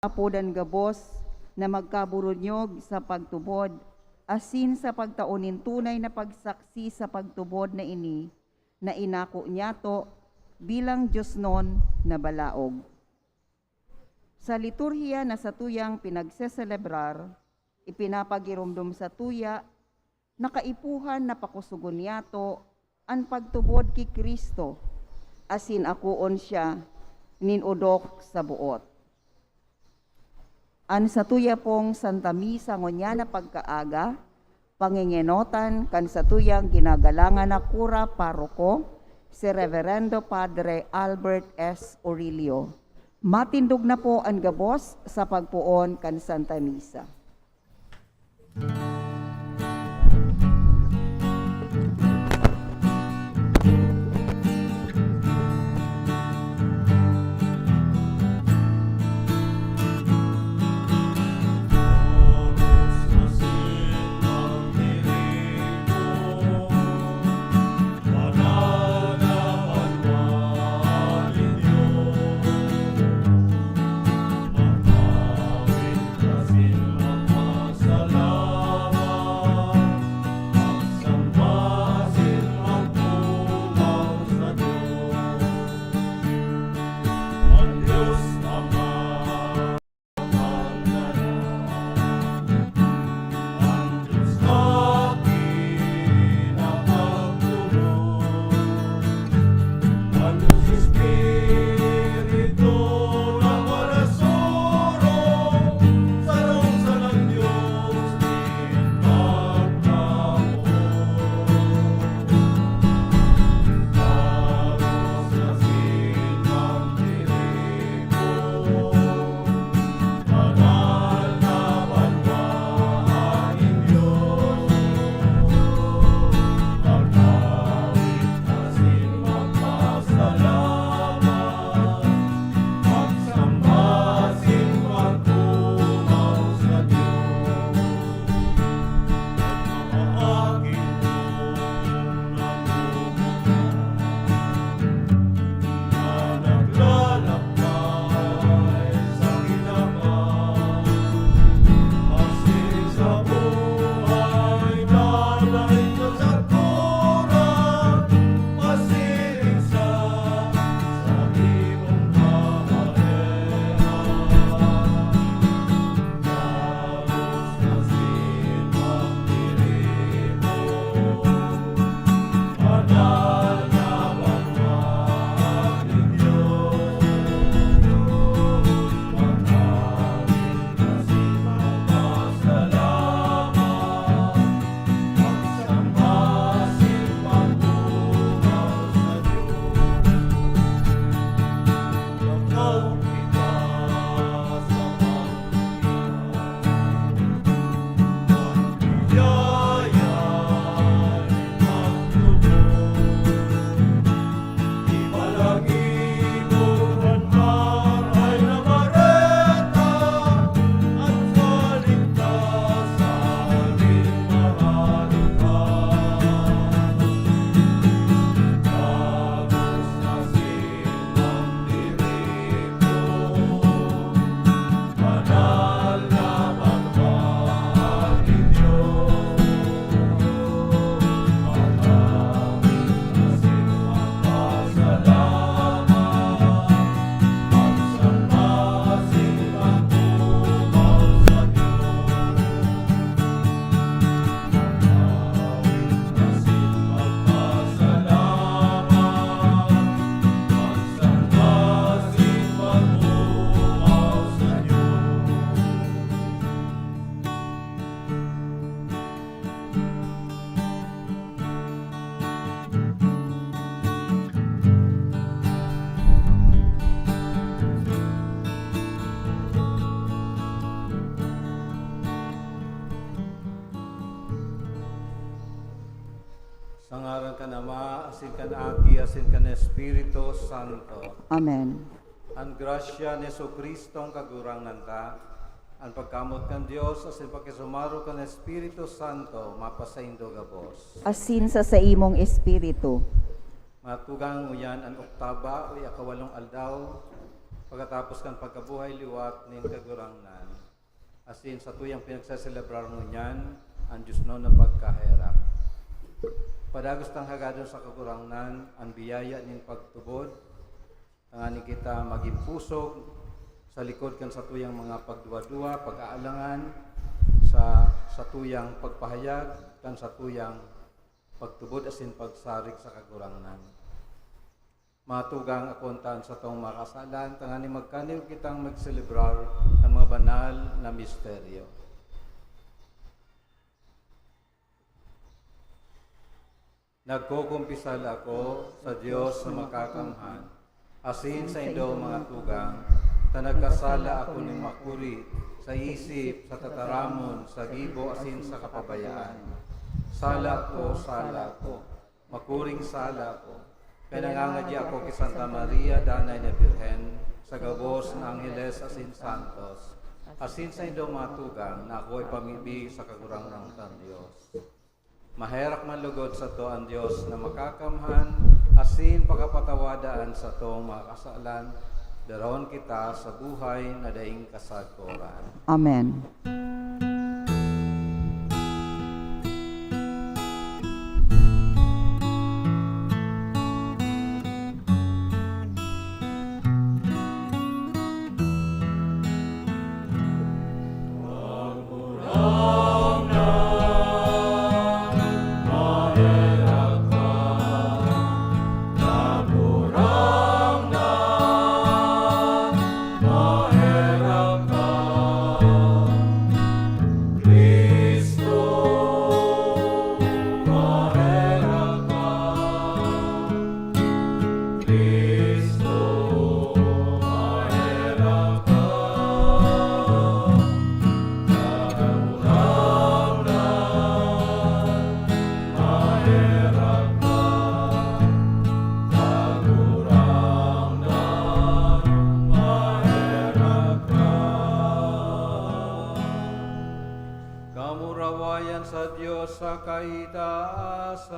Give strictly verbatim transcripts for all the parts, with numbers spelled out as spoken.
Apodan gabos na magkaburunyog sa pagtubod, asin sa pagtao nin tunay na pagsaksi sa pagtubod na ini, na inako niyato bilang diosnon na balaog. Sa liturhiya na satuyang pinagseselebrar, ipinapagiromdom satuya na kaipuhan na pakosogon niyato an pagtubod ki Cristo, asin akoon siya nin odok sa boot. An satuya pong Santa Misa ngunyan na pagkaaga, pangingenotan kan satuyang ginagalangan na kura paroko, si Reverendo Padre Albert S. Orillo. Matindog na po an gabos sa pagpoon kan Santa Misa. Sa ngaran kan Ama, asin kan Aki, asin kan Espiritu Santo. Amen. An grasya ni Jesu-Cristong Kagurangnan ta, an pagkamoot kan Dios, asin pakisumaro kan Espiritu Santo, mapasaindo gabos. Asin sa saimong espiritu. Mga tugang, ngunyan an oktaba o ikawalong aldaw, pagkatapos kan pagkabuhay liwat nin Kagurangnan. Asin satuyang pinagseselebrar ngunyan an diosnon na pagkaherak. Padagos tang hagadon sa Kagurangnan an biyaya nin pagtubod, tanganing kita magin pusog sa likod kan satuyang mga pagduwa-duwa, pag-aalangan, sa satuyang pagpahayag kan satuyang pagtubod asin pagsarig sa Kagurangnan. Mga tugang, akonta an satong mga kasalan, tanganing magkaniog kitang magselebrar kan mga banal na misteryo. Nagkukumpisal ako sa Dios na makakamhan, asin sa indong mga tugang, ta nagkasala ako nin makuri, sa isip, sa tataramon, sa gibo, asin sa kapabayaan. Sala ko, sala ko, makuring sala ko. Kaya nangangadya ako ki Santa Maria, Danay na Birhen, sa gabos na angheles asin santos, asin sa indong mga tugang na ako ipamibi sa Kagurangnan kan Dios. Maherak man logod sato an Dios na makakamhan, asin pakapatawada an satong mga kasalan, daron kita sa buhay na daing kasagkoran. Amen. Kamurawayan sa Dios sa kaitaasan.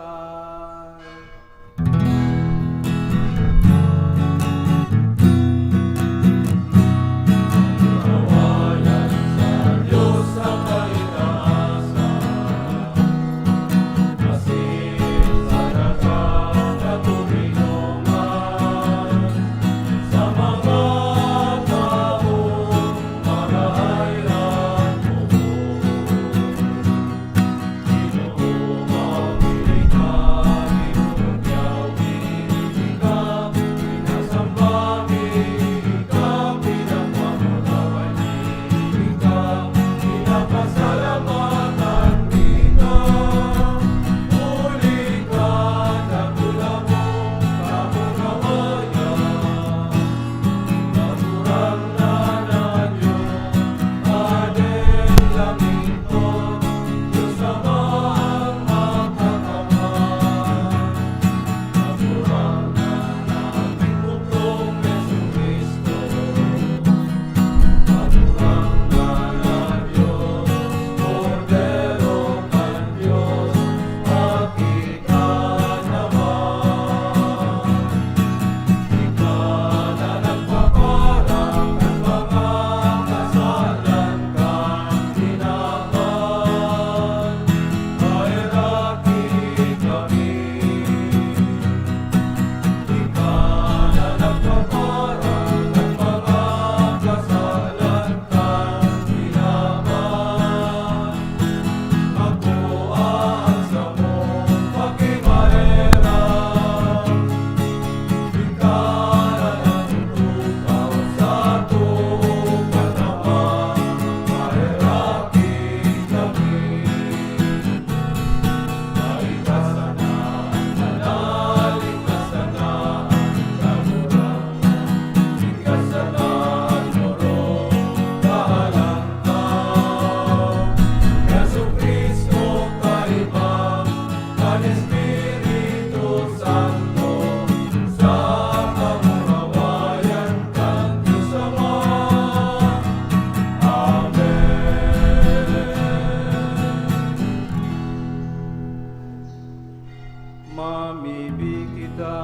Mamibi kita.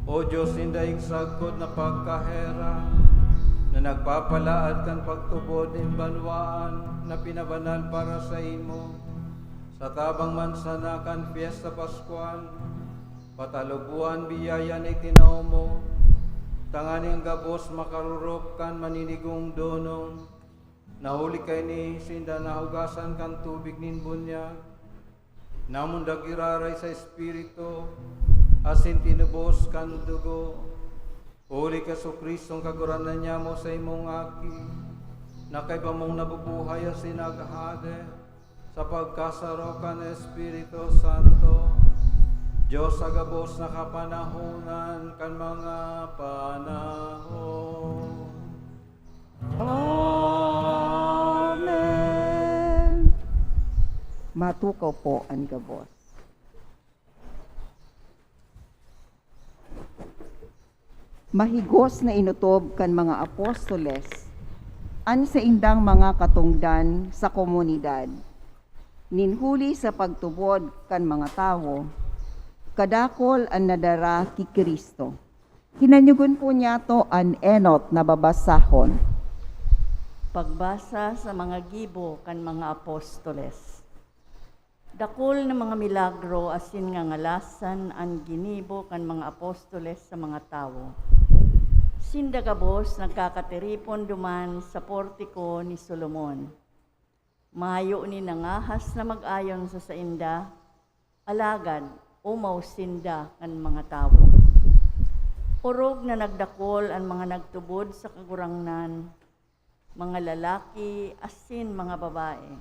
O Dios nin daing sagkod na pagkaherak, na nagpapalaad kan pagtubod nin banwaan na pinabanal para saimo, sa tabang man sana kan Pyesta Paskwal, patalubohan biyaya na itinao mo, tanganing gabos makarorop kan maninigong donong, na huli kaini sinda nahugasan kan tubig nin bunyag, namundag giraray sa Espiritu, asin tinubos kan dugo. Huli ki Jesu-Cristong Kagurangnan nyamo sa imong Aki, na kaiba mong nabubuhay asin naghahade, sa pagkasaro kan Espiritu Santo, Dios sa gabos na kapanahonan kan mga panahon. Amen. Matukaw po an gabos. Mahigos na inotob kan mga apostoles an saindang mga katongdan sa komunidad. Nin huli sa pagtubod kan mga tawo, kadakul an nadara ki Cristo. Hinanyogon po niyato an enot na babasahon. Pagbasa sa mga gibo kan mga apostoles. Dakul na mga milagro asin ngangalasan an ginibo kan mga apostoles sa mga tawo. Sinda gabos nagkakatiripon duman sa portiko ni Solomon. Mayo nin nangahas na mag-ayon sa sainda, alagad omaw sinda kan mga tawo. Orog na nagdakul an mga nagtubod sa Kagurangnan, mga lalaki asin mga babae.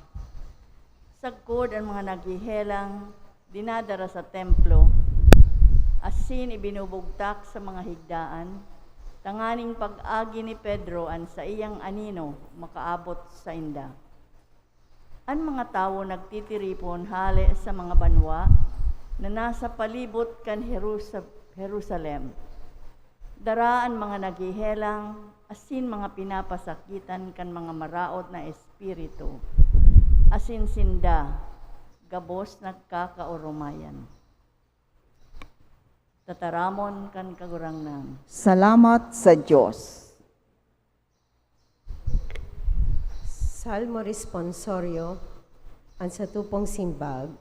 Sagkod an mga naghehelang dinadara sa templo, asin ibinubugtak sa mga higdaan, tanganing pag-agi ni Pedro an saiyang anino makaabot sainda. An mga tawo nagtitiripon hale sa mga banwa na nasa palibot kan Jerusa-, Jerusalem. Dara an mga naghehelang asin mga pinapasakitan kan mga maraot na espiritu, asin sinda gabos nagkakaoromayan. Tataramon kan Kagurangnan. Salamat sa Dios. Salmo Responsorio. An satupong simbag.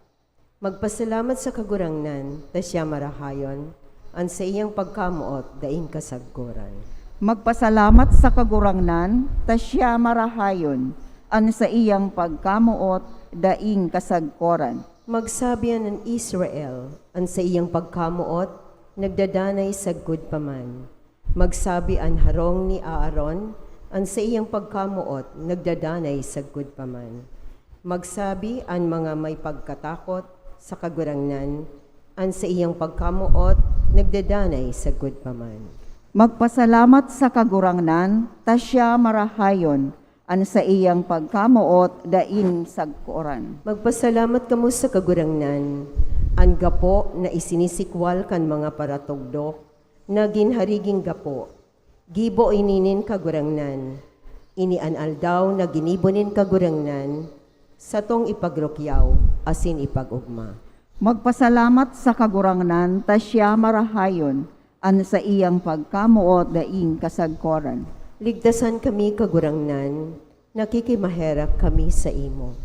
Magpasalamat sa Kagurangnan, ta siya marahayon, an saiyang pagkamoot daing kasagkoran. Magpasalamat sa Kagurangnan, ta siya marahayon, an saiyang pagkamoot daing kasagkoran. Magsabi an Israel, an saiyang pagkamoot nagdadanay sagkod pa man. Magsabi an harong ni Aaron, an saiyang pagkamoot nagdadanay sagkod pa man. Magsabi an mga may pagkatakot sa Kagurangnan, an saiyang pagkamoot nagdadanay sagkod pa man. Magpasalamat sa Kagurangnan, ta siya marahayon, an saiyang pagkamoot daing sagkoran. Magpasalamat kamo sa Kagurangnan, an gapo na isinisikwal kan mga paratugdok, na ginhariging gapo. Gibo ini nin Kagurangnan. Ini an aldaw na ginibo nin Kagurangnan, satong ipagrukyaw asin ipag-ogma. Magpasalamat sa Kagurangnan, ta siya marahayon, an saiyang pagkamoot daing kasagkoran. Ligtasan kami, Kagurangnan, nakikimaherak kami saimo.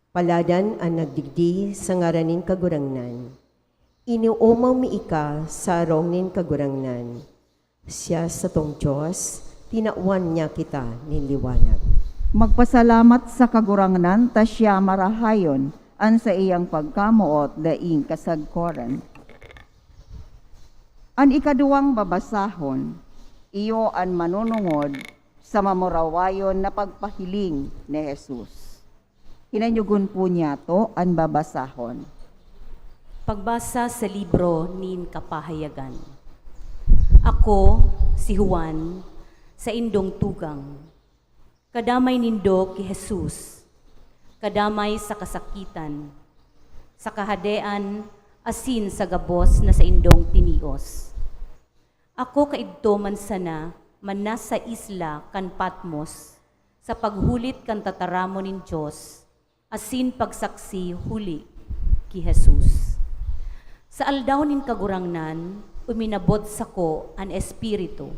Paladan an nagdigdi sa ngaran nin Kagurangnan. Inoomaw mi ika sa harong nin Kagurangnan. Siya satong Dios, tinawan niya kita nin liwanag. Magpasalamat sa Kagurangnan, ta siya marahayon, an saiyang pagkamoot daing kasagkoran. An ikaduwang babasahon, iyo an manunungod sa mamurawayon na pagpahiling ni Jesus. Hinanyogon po niyato an babasahon. Pagbasa sa libro nin Kapahayagan. Ako, si Juan, saindong tugang. Kadamay nindo ki Jesus, kadamay sa kasakitan, sa kahadean, asin sa gabos na saindong tinios. Ako kaidto man sana man nasa isla kan Patmos sa paghulit kan tataramon nin Dios asin pagsaksi huli ki Jesus. Sa aldaw nin Kagurangnan, uminabot sako an Espiritu,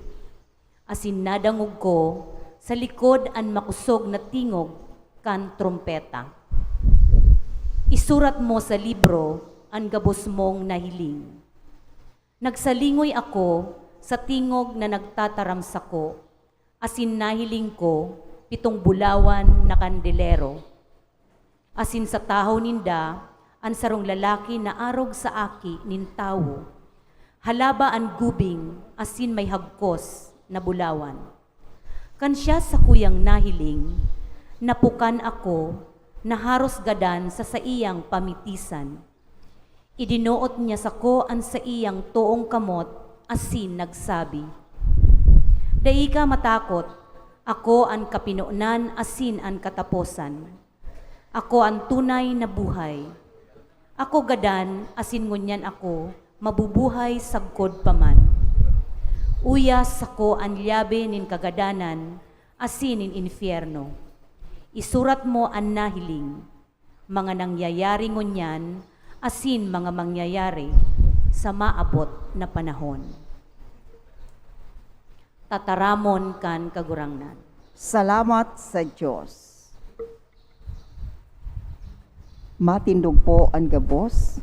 asin nadangog ko sa likod an makosog na tingog kan trompeta, "Isurat mo sa libro an gabos mong nahiling." Nagsalingoy ako sa tingog na nagtataram sako, asin nahiling ko pitong bulawan na kandelero, asin sa tahaw ninda an sarong lalaki na arog sa aki nin tawo, halaba an gubing asin may hagkos na bulawan. Kan siya sakuyang nahiling, napukan ako na haros gadan sa saiyang pamitisan. Idinoot niya sako an saiyang toong kamot asin nagsabi, "Dai ka matakot, ako an kapinonan asin an kataposan. Ako an tunay na buhay. Ako gadan asin ngunyan ako mabubuhay sagkod pa man. Uya sako an lyabe nin kagadanan asin nin infierno. Isurat mo an nahiling, mga nangyayari ngunyan, asin mga mangyayari sa maabot na panahon." Tataramon kan Kagurangnan. Salamat sa Diyos. Matindog po an gabos.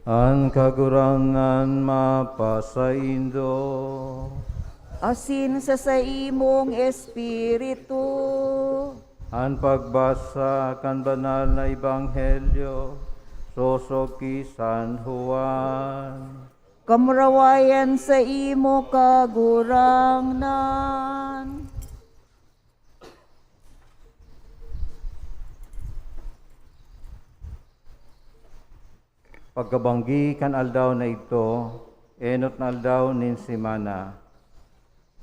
An Kagurangnan mapasaindo. Asin sa saimong espiritu. An pagbasa kan Banal na Ebanghelyo sosog ki San Juan. Kamurawayan saimo, Kagurangnan. Pagkabanggi kan aldaw na idto, enot na aldaw nin semana,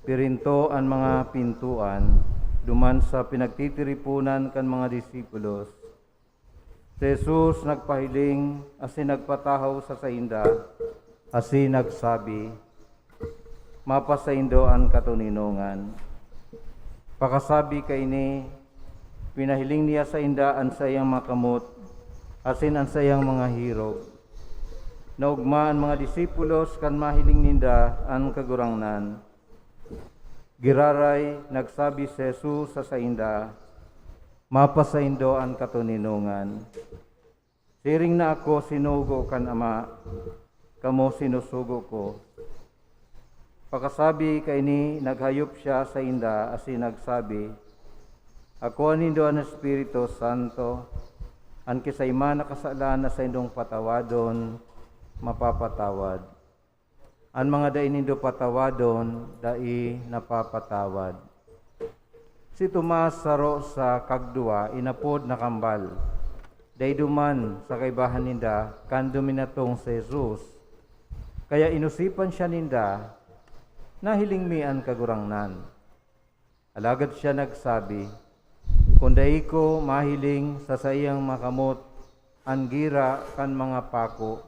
pirinto an mga pintoan duman sa pinagtitiriponan kan mga disipulos. Si Jesus nagpahiling asin nagpatahaw sa sainda, asin nagsabi, "Mapasaindo an katoninongan." Pakasabi kaini, pinahiling niya sainda an saiyang mga kamot asin an saiyang mga hirog. Naogma an mga disipulos kan mahiling ninda an Kagurangnan. Giraray, nagsabi si Jesus sa sainda, "Mapasaindo an katoninongan. Siring na ako sinugo kan Ama, kamo sinusugo ko." Pakasabi kaini, naghayop siya sainda asin nagsabi, "Akoa nindo an Espiritu Santo, an kisay man na kasalan na saindong patawadon, mapapatawad. An mga dai nindo patawadon, dai napapatawad." Si Tomas, saro sa kagduwa, inapod na Kambal. Dai duman sa kaibahan ninda kan duminatong si Jesus. Kaya inosipan siya ninda, "Nahiling mi an Kagurangnan." Alagad siya nagsabi, "Kun dai ko mahiling sa saiyang mga kamot an gira kan mga pako,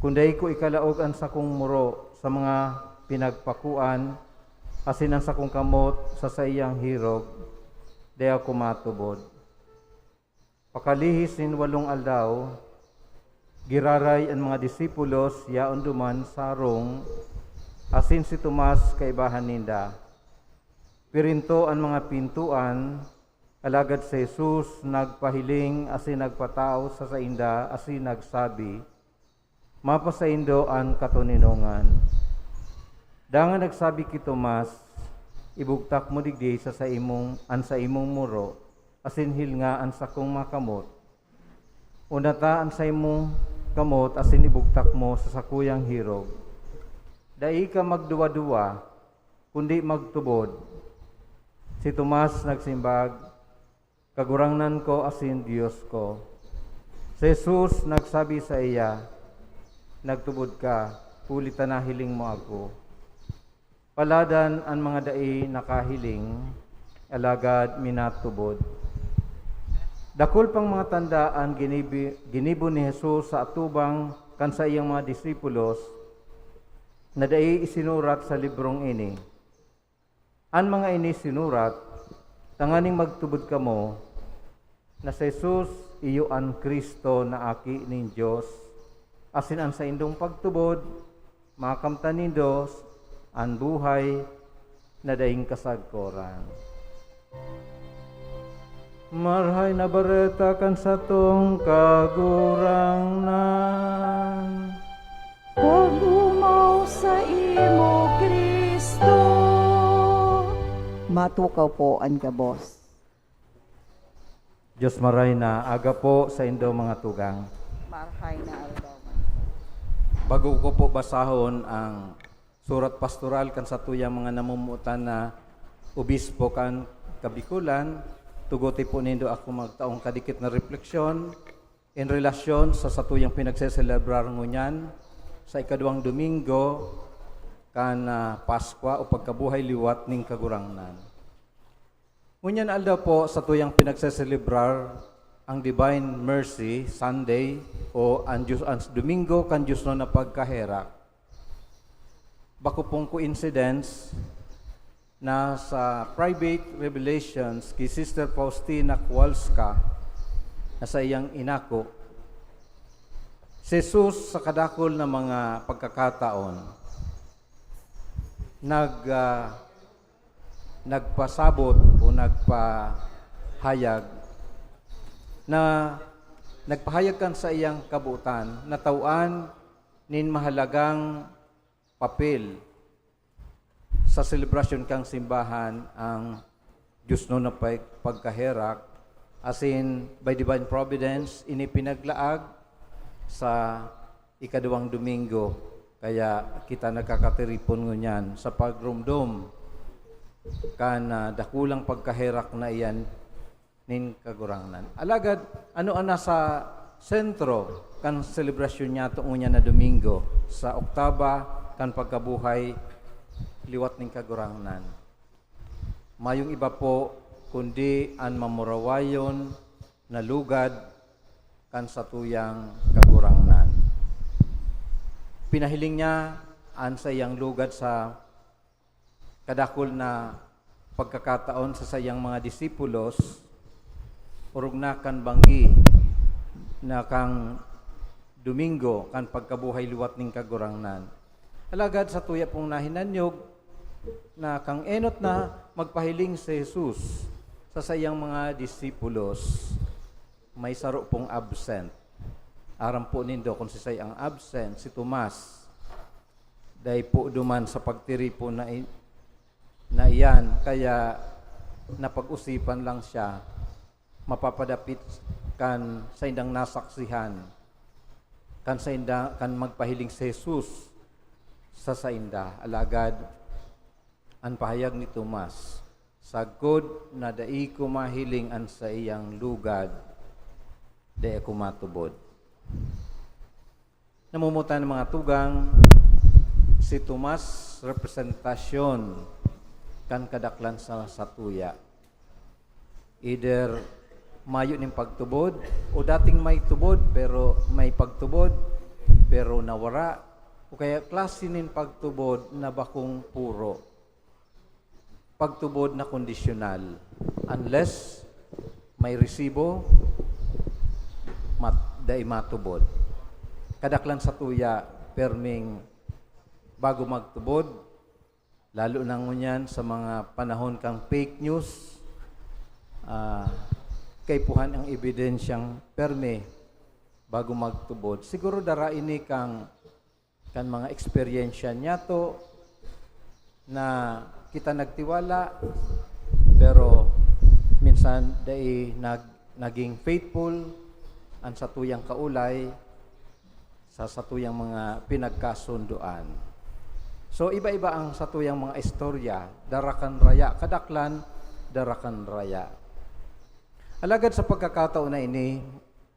kun dai ko ikalaog an sakong muro sa mga pinagpakoan, asin an sakong kamot sa saiyang hirog, dai ako matubod." Pakalihis nin walong aldaw, giraray an mga disipulos yaon duman sa harong, asin si Tomas kaibahan ninda. Pirinto an mga pintoan, alagad si Jesus nagpahiling asin nagpatahaw sa sainda asin nagsabi, "Mapasaindo an katoninongan." Dangan nagsabi ki Tomas, "Ibugtak mo digdi sa saimong, an saimong muro, asin hilnga an sakong mga kamot. Unata an saimong kamot asin ibugtak mo sa sakuyang hirog. Dai ka magduwa-duwa, kundi magtubod." Si Tomas nagsimbag, "Kagurangnan ko asin Dios ko." Si Jesus nagsabi saiya, "Nagtubod ka, huli ta nahiling mo ako." Paladan an mga dai nakahiling, alagad minatubod. Dakul pang mga tanda an ginibi-, ginibo ni Jesus sa atubang kan saiyang mga disipulos na dai isinurat sa librong ini. An mga ini sinurat tanganing magtubod kamo na si Jesus iyo an Cristo na Aki nin Dios, asin an saindong pagtubod, makamtan nindo an buhay na daing kasagkoran. Marahay na Bareta kan satong Kagurangnan. Pag-omaw saimo, Cristo. Matukaw po an gabos. Dios Marahay na Aga po saindo, mga tugang. Marahay na aldaw man. Bago ko po basahon ang surat pastoral kan satuyang mga namumutan na obispo kan Kabikolan, tuguti po nindo ako magtaong kadikit na refleksyon in relasyon sa satuyang pinagseselebrar ngunyan sa ikaduwang Domingo kan, ah, Paskwa o Pagkabuhay Liwat nin Kagurangnan. Ngunyan aldaw po, satuyang pinagseselebrar ang Divine Mercy Sunday o ang Diyos, ang Domingo kan Diosnon na Pagkaherak. Bako pong coincidence na sa private revelations ki Sister Faustina Kowalska na saiyang inako, si Jesus sa kadakul na mga pagkakataon nag, ah, nagpasabot o nagpahayag na, nagpahayag kan saiyang kabotan na tawan nin mahalagang papel sa selebrasyon kan simbahan ang Diosnon na pag-, pagkaherak, asin by divine providence, ini pinaglaag sa ikaduwang Domingo, kaya kita nagkakatiripon ngunyan sa pagromdom kan, ah, dakulang pagkaherak na iyan nin Kagurangnan. Alagad, ano an nasa sentro kan selebrasyon niyato ngunyan na Domingo sa oktaba kan pagkabuhay liwat nin Kagurangnan? Mayong iba po kundi an mamurawayon na lugad kan satuyang Kagurangnan. Pinahiling niya an saiyang lugad sa kadakul na pagkakataon sa saiyang mga disipulos, orog na kan banggi na kan Domingo kan pagkabuhay liwat nin Kagurangnan. Alagad satuya pong nahinanyog na kan enot na magpahiling si Jesus sa saiyang mga disipulos, may saro pong absent. Aram po nindo kung sisay ang absent, si Tomas. Dai po duman sa pagtiripon na i-, na iyan, kaya napag-usipan lang siya, mapapadapit kan saindang nasaksihan, kan sainda, kan magpahiling si Jesus sa sainda. Alagad, an pahayag ni Tomas, "Sagkod na dai ko mahiling an saiyang lugad, dai ako matubod." Namumutan ng mga tugang, si Tomas representasyon kan kadaklan sa satuya. Either mayo nin pagtubod o dating may tubod pero may pagtubod pero nawara, o kaya klase nin pagtubod na bakong puro. Pagtubod na kondisyonal. Unless may resibo, mat-, dai matubod. Kadaklan satuya, perming bago magtubod, lalo na ngunyan sa mga panahon kang fake news, ah, kaipuhan ang ebidensyang permi bago magtubod. Siguro dara ini kang kan mga eksperyensya niyato, na kita nagtiwala, pero minsan dai nag-, naging faithful an satuyang kaulay sa satuyang mga pinagkasundoan. So, iba-iba ang satuyang mga istorya, dara kan raya, kadaklan, dara kan raya. Alagad sa pagkakataon na ini,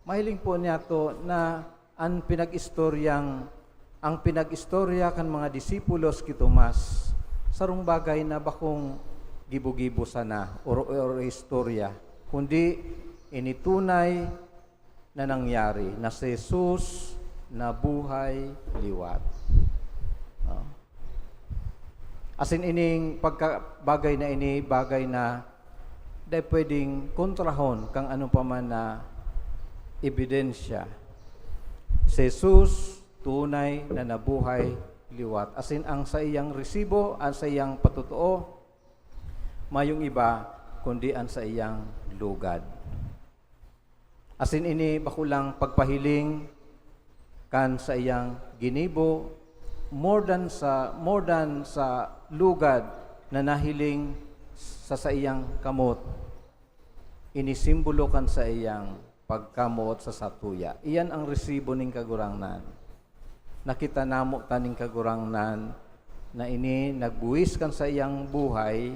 mahiling po niyato na an pinag-istoryang, ang pinag-istorya kan mga disipulos ki Tomas, sarong bagay na bakong gibo-gibo sana o, o istorya, kundi ini tunay na nangyari, na si Jesus nabuhay liwat. No? Asin ining pagka-, bagay na ini, bagay na dai pwedeng kontrahon kang ano pa man na ebidensya. Si Jesus tunay na nabuhay liwat. Asin ang saiyang resibo, ang saiyang patotoo, mayong iba kundi ang saiyang lugad. Asin ini bako lang pagpahiling kan saiyang ginibo, more than sa, more than sa lugad na nahiling sa saiyang kamot. Ini simbolo kan saiyang pagkamoot sa satuya. Iyan ang resibo ning Kagurangnan. Nakita namo ta ning Kagurangnan na ini nagbuwis kan saiyang buhay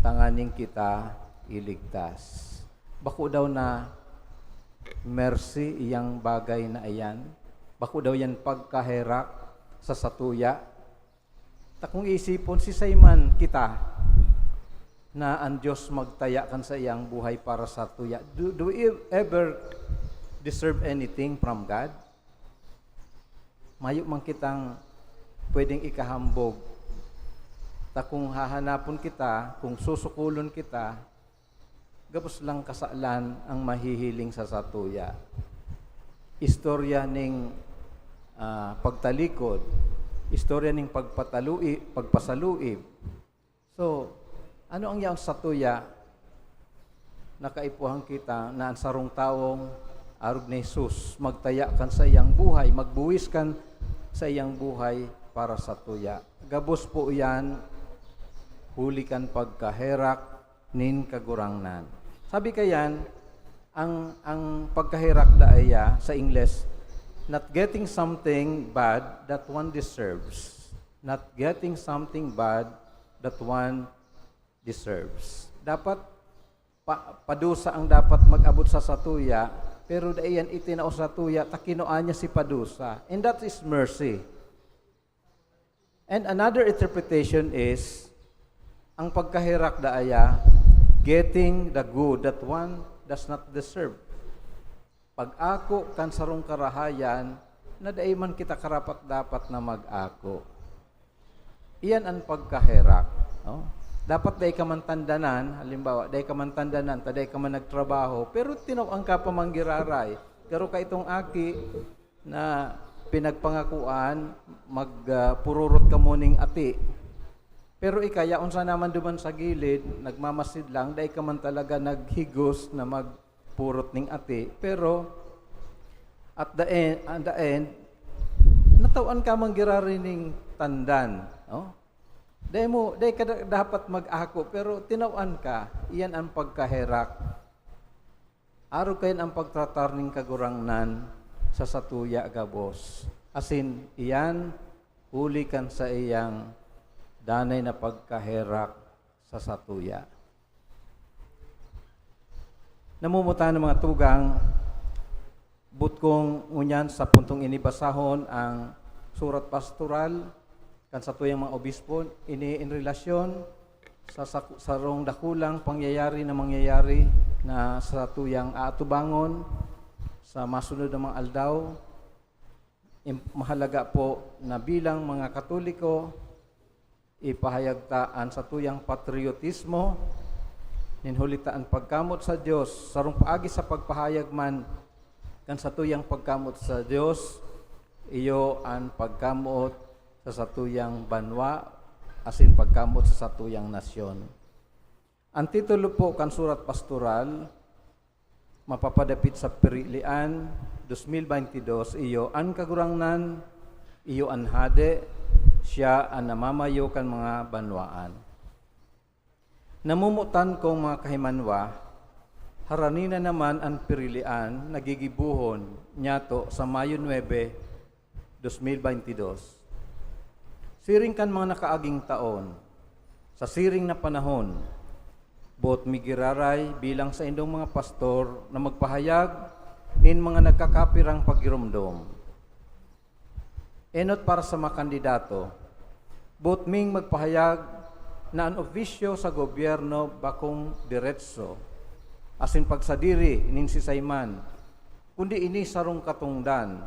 tanganing kita iligtas. Bako daw na mercy iyang bagay na iyan? Bako daw yan pagkaherak sa satuya? Ta kung isipon, sisay man kita na an Dios magtaya kan saiyang buhay para satuya? Do, do we ever deserve anything from God? Mayo man kitang pwedeng ikahambog. Ta kung hahanapon kita, kung susukulon kita, gabos lang kasalan ang mahihiling sa satuya. Istorya ning, ah, pagtalikod, istorya ning pagpatalui-, pagpasaluib. So, ano ang yaon sa satuya? Nakaipuhan kita na ang sarong tawong arog ni Jesus, magtaya kan saiyang buhay, magbuwis kan saiyang buhay para satuya. Gabos po iyan huli kan pagkaherak nin Kagurangnan. Sabi kayan, ang, ang pagkaherak daya sa Ingles, not getting something bad that one deserves. Not getting something bad that one deserves. Dapat pa-, padusa ang dapat mag-abot sa satuya, pero dai yan itinao sa satuya, ta kinua niya si padusa. And that is mercy. And another interpretation is, ang pagkaherak daya, getting the good that one does not deserve. Pag-ako kan sarong karahayan na dai man kita karapat-dapat na mag-ako. Iyan an pagkaherak, no? Dapat dai ka man tandanan, halimbawa, dai ka man tandanan, ta dai ka man nagtrabaho, pero tinaw-an ka pa man giraray. Garo ka itong aki na pinagpangakuan, mag, ah, pururot kamo ning ati. Pero ika, yaon sana man duman sa gilid, nagmamasid lang, dai ka man talaga naghigos na magpurot ning ati. Pero, at the end, at the end, nataw-an ka man giraray ning tandan, no? Dai mo, dai ka da-, dapat mag-ako, pero tinaw-an ka. Iyan ang pagkaherak. Arog kayan ang pagtratar nin Kagurangnan sa satuya gabos. Asin, iyan, huli kan saiyang danay na pagkaherak sa satuya. Namumutan ng mga tugang, but kung ngunyan sa puntong ini basahon ang surat pastoral kan satuyang mga obispo, ini in relasyon sa, sa sarong dakulang pangyayari na mangyayari na satuyang aatubangon sa masunod na mga aldaw. Im-, mahalaga po na bilang mga Katoliko, ipahayag ta an satuyang patriotismo, nin huli ta an pagkamot sa Dios, sarong paagi sa pagpahayag man kan satuyang pagkamot sa Dios, iyo an pagkamot sa satuyang banwa, asin pagkamot sa satuyang nasyon. Ang titulo po kan surat pastoral, mapapadapit sa Pirilian, dos mil baynte dos, iyo an Kagurangnan, iyo an Hade, Siya an namamayo kan mga banwaan. Namomotan kong mga kahimanwa, harani na naman an pirilian na gigibohon nyato sa Mayo nuebe, dos mil baynte dos. Siring kan mga nakaaging taon, sa siring na panahon, boot mi giraray bilang saindong mga pastor na magpahayag nin mga nagkakapirang paggiromdom. Enot para sa mga kandidato, boot ming magpahayag na an opisyo sa gobyerno bakong diretso asin pagsadiri nin sisay man, kundi ini sarong katongdan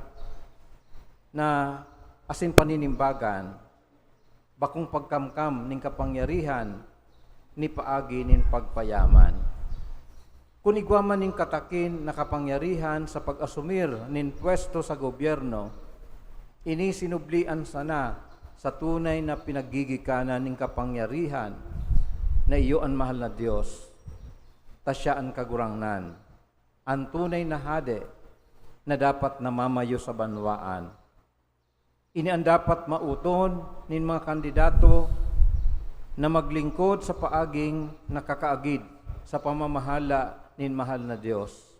na asin paninimbagan, bakong pagkamkam nin kapangyarihan ni paagi nin pagpayaman. Kun igwa man nin katakin na kapangyarihan sa pag-asumir nin pwesto sa gobyerno, ini sinublian sana sa tunay na pinaggigikanan nin kapangyarihan na iyo an mahal na Dios, ta siya an Kagurangnan, an tunay na hade na dapat namamayo sa banwaan. Ini an dapat mauton nin mga kandidato na maglingkod sa paaging nakakaagid sa pamamahala nin mahal na Dios.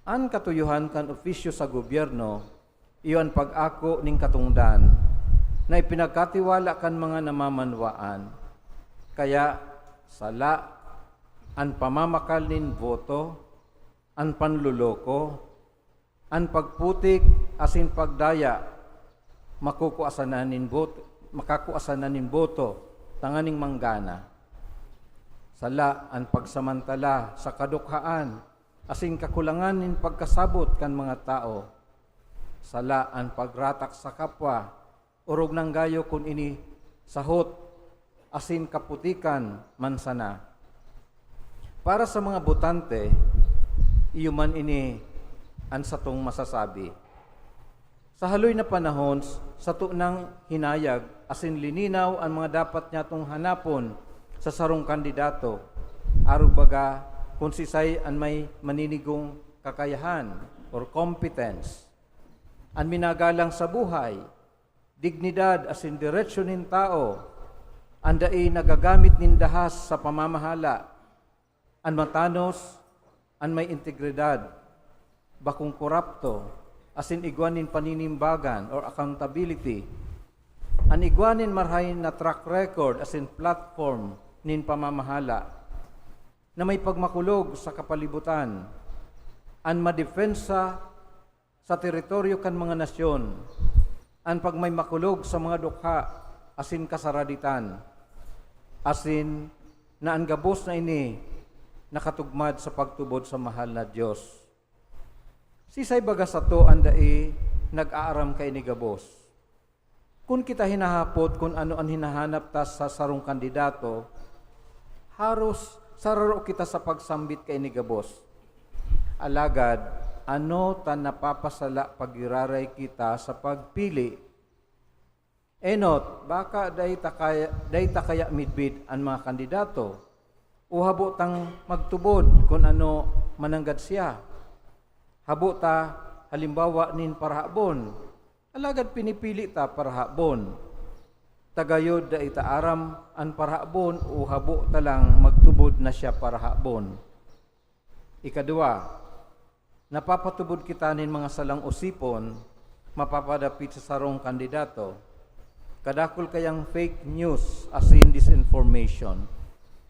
An katuyohan kan opisyo sa gobyerno iyo an pag-ako nin katongdan na ipinagkatiwala kan mga namamanwaan. Kaya, sala an pamamakal nin boto, an panloloko, an pagputik asin pagdaya, makukua sana nin bot-, makakua sana nin boto tanganing manggana. Sala an pagsamantala sa kadukhaan asin kakulangan nin pagkasabot kan mga tawo. Sala an pagratak sa kapwa, orog nang gayo kun ini sahot asin kaputikan man sana. Para sa mga botante, iyo man ini an satong masasabi. Sa haloy na panahon, sato nang hinayag asin lininaw an mga dapat nyatong hanapon sa sarong kandidato, arog baga kun sisay an may maninigong kakayahan or competence, an minagalang sa buhay, dignidad asin deretsyo nin tawo, an dai nagagamit nin dahas sa pamamahala, an matanos, an may integridad, bakong korapto, asin igwa nin paninimbagan or accountability, an igwa nin marahay na track record asin platform nin pamamahala, na may pagmakulog sa kapalibutan, an madepensa sa teritoryo kan mga nasyon, an pagmaymakulog sa mga dukha asin kasaraditan, asin na an gabos na ini nakatugmad sa pagtubod sa mahal na Dios. Sisay baga sato an dai nag-aaram kaini gabos? Kun kita hinahapot kun ano an hinahanap ta sa sarong kandidato, haros sararo kita sa pagsambit kaini gabos. Alagad, ano ta napapasala pag giraray kita sa pagpili? Enot, baka dai ta kaya, dai ta kaya midbid an mga kandidato? O habo tang magtubod kun ano mananggad siya? Habo ta, halimbawa, nin parahabon, alagad pinipili ta parahabon. Ta gayod dai ta aram an parahabon o habo ta lang magtubod na siya parahabon. Ikadua, napapatubod kita nin mga salang osipon mapapadapit sa sarong kandidato. Kadakul kayang fake news asin disinformation.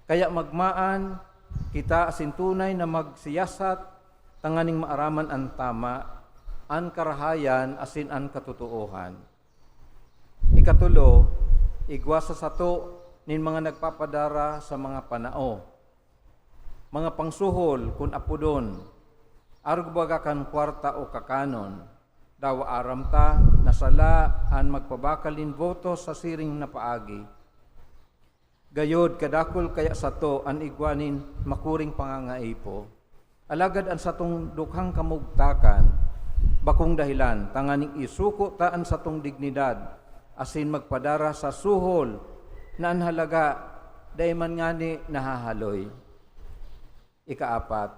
Kaya magmaan kita asin tunay na magsiyasat tanganing maaraman an tama, an karahayan asin an katotoohan. Ikatulo, igwa sa sato nin mga nagpapadara sa mga panao, mga pangsuhol kun apodon, arog baga kan kwarta o kakanon. Dawa aram ta na sala an magpabakal nin boto sa siring na paagi. Gayod, kadakul kaya sato an igwa nin makuring pangangaipo. Alagad an satong dukhang kamugtakan, bakong dahilan tanganing isuko ta an satong dignidad asin magpadara sa suhol na an halaga dai man ngani nahahaloy. Ikaapat,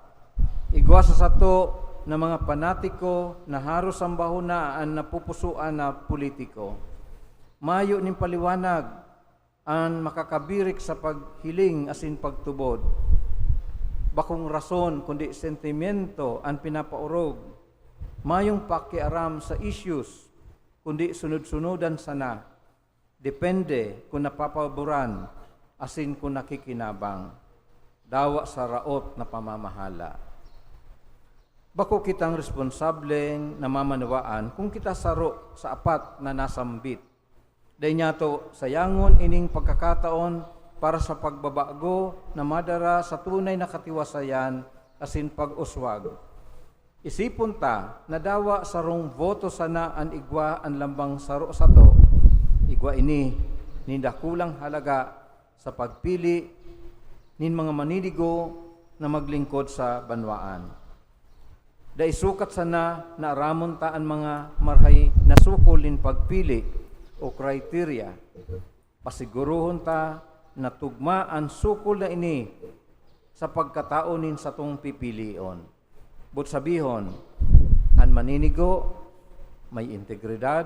igwa sa sato na mga panatiko na haros sambahon na an napupusoan na politiko. Mayo nin paliwanag an makakabirik sa paghiling asin pagtubod. Bakong rason, kundi sentimento an pinapaorog. Mayong pakiaram sa issues, kundi sunod-sunodan sana. Depende kun napapaboran asin kun nakikinabang. Dawa sa raot na pamamahala. Bako kitang responsableng namamanawaan kun kita saro sa apat na nasambit. Dai niyato sayangon ining pagkakataon para sa pagbabago na madara sa tunay na katiwasayan asin pag-uswag. Isipon ta na dawa sarong boto sana an igwa an lambang saro sato. Igwa ini nin dakulang halaga sa pagpili nin mga maninigo na maglingkod sa banwaan. Dai sukat sana na aramon ta an mga marahay na sukol nin pagpili o criteria. Pasigurohon ta na tugma an sukol na ini sa pagkatao nin satong pipilion. Boot sabihon, an maninigo, may integridad,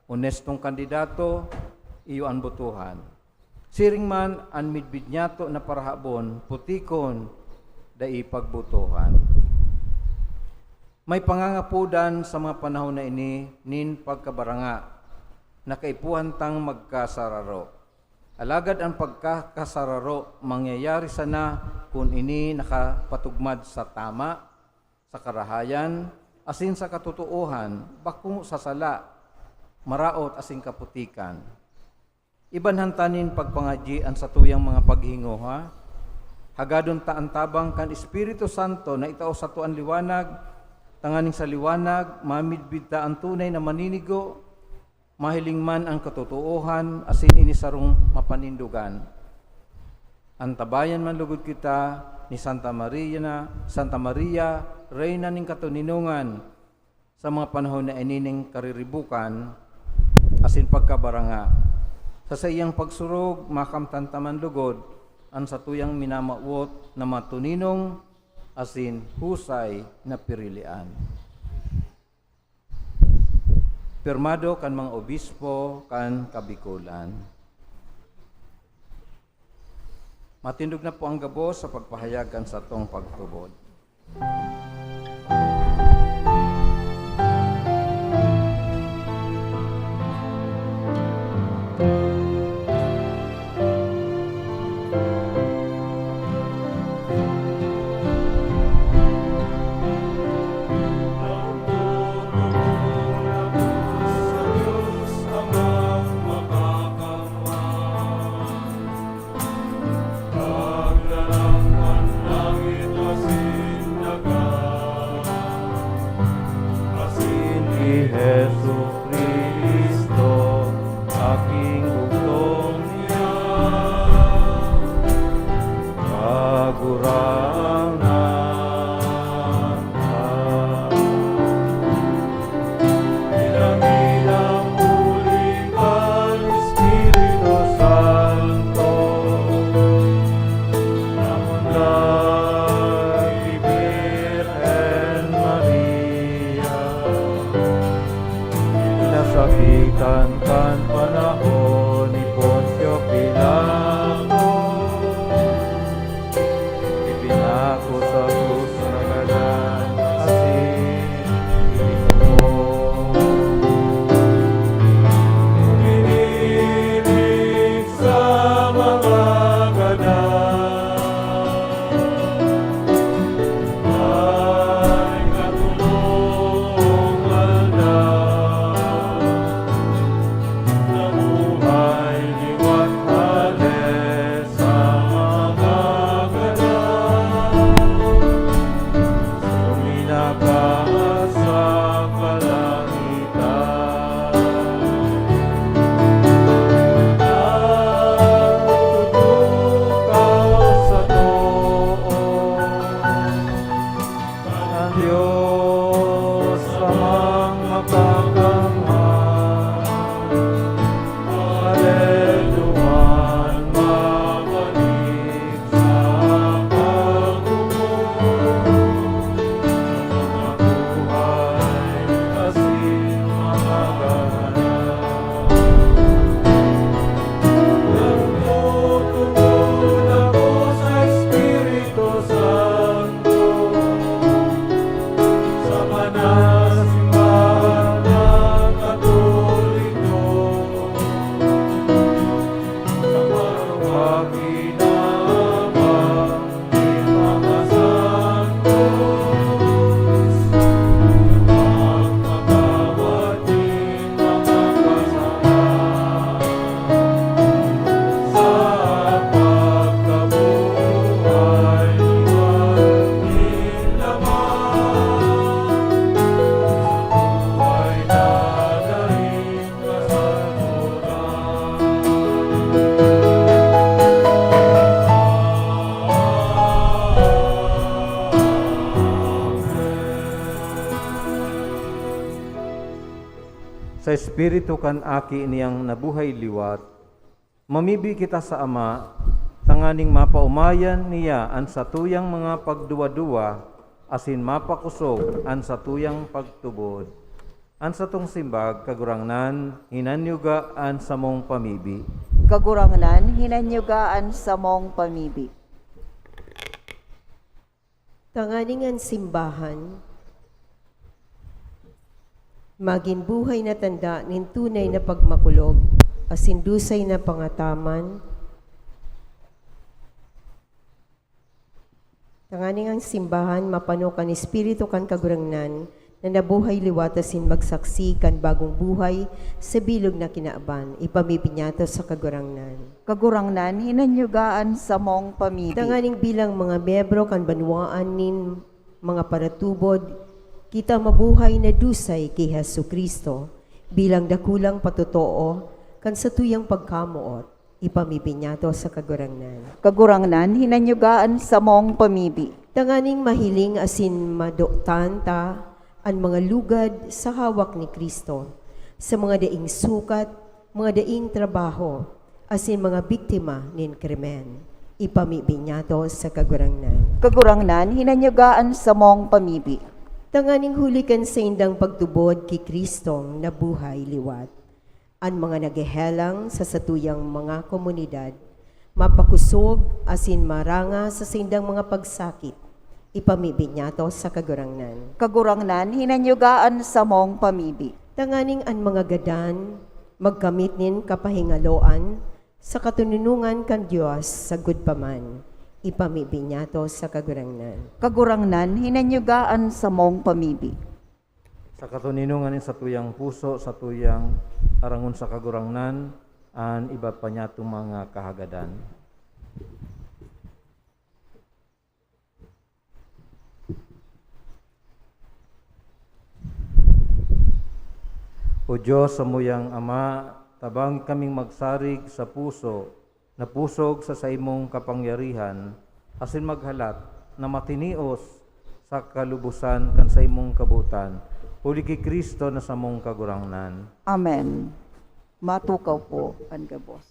onestong kandidato, iyo an botohan. Siring man an midbid niyato na parahabon, putikon, dai pagbotohan. May pangangapodan sa mga panahon na ini nin pagkabaranga na kaipuhan tang magkasararo. Alagad an pagkakasararo mangyayari sana kun ini nakapatugmad sa tama, sa karahayan, asin sa katotoohan, bako sa sala, maraot asin kaputikan. Ibanhan ta nin pagpangadyi an satuyang mga paghingoha. Hagadon ta an tabang kan Espiritu Santo na itao sato an liwanag, tanganing sa liwanag mamidbid ta an tunay na maninigo, mahiling man an katotoohan asin ini sarong mapanindogan. Antabayan man logod kita ni Santa Maria na, Santa Maria, Reyna nin katoninongan, sa mga panahon na ini nin kariribukan asin pagkabaranga. Sa saiyang pagsurog, makamtan ta man logod an satuyang minamawot na matuninong asin husay na pirilian. Pirmado kan mga obispo kan Kabikolan. Matindog na po ang gabos sa pagpahayag kan satong pagtubod. sa Espiritu kan Aki niyang nabuhay liwat, mamibi kita sa Ama, tanganing mapaomayan niya an satuyang mga pagduwa-duwa asin mapakosog an satuyang pagtubod. An satong simbag, Kagurangnan, hinanyuga an samong pamibi. Kagurangnan, hinanyuga an samong pamibi. Tanganing an simbahan magin buhay na tanda nin tunay na pagmakulog asin dusay na pangataman. Tanganing an simbahan mapano kan Espiritu kan Kagurangnan, na nabuhay liwat asin magsaksi kan bagong buhay sa bilog na kinaban, ipamibi niyato sa Kagurangnan. Kagurangnan, hinanyuga an samong pamibi. Tanganing bilang mga miyembro kan banwaan nin mga paratubod, kita mabuhay na dusay ki Jesu-Cristo, bilang dakulang patotoo kan satuyang pagkamoot, ipamibi niyato sa Kagurangnan. Kagurangnan, hinanyuga an samong pamibi. Tanganing mahiling asin madotan ta an mga lugad sa hawak ni Cristo, sa mga daing sukat, mga daing trabaho, asin mga biktima nin krimen. Ipamibi niyato sa Kagurangnan. Kagurangnan, hinanyuga an samong pamibi. Tanganing huli kan saindang pagtubod ki Cristong nabuhay liwat, an mga naghehelang sa satuyang mga komunidad mapakosog asin maranga sa saindang mga pagsakit, ipamibi niyato sa Kagurangnan. Kagurangnan, hinanyuga an samong pamibi. Tanganing an mga gadan magkamit nin kapahingaloan sa katoninongan kan Dios sagkod pa man, ipamibi niyato sa Kagurangnan. Kagurangnan, hinanyuga an samong pamibi. Sa katoninongan nin satuyang puso, satuyang arangon sa Kagurangnan an iba pa niyatong mga kahagadan. O Diyos, samuyang Ama, tabangi kaming magsarig sa puso na pusog sa saimong kapangyarihan, asin maghalat na matinios sa kalubosan kan saimong kabotan, huli ki Cristo na samong Kagurangnan. Amen. Matukaw po an gabos.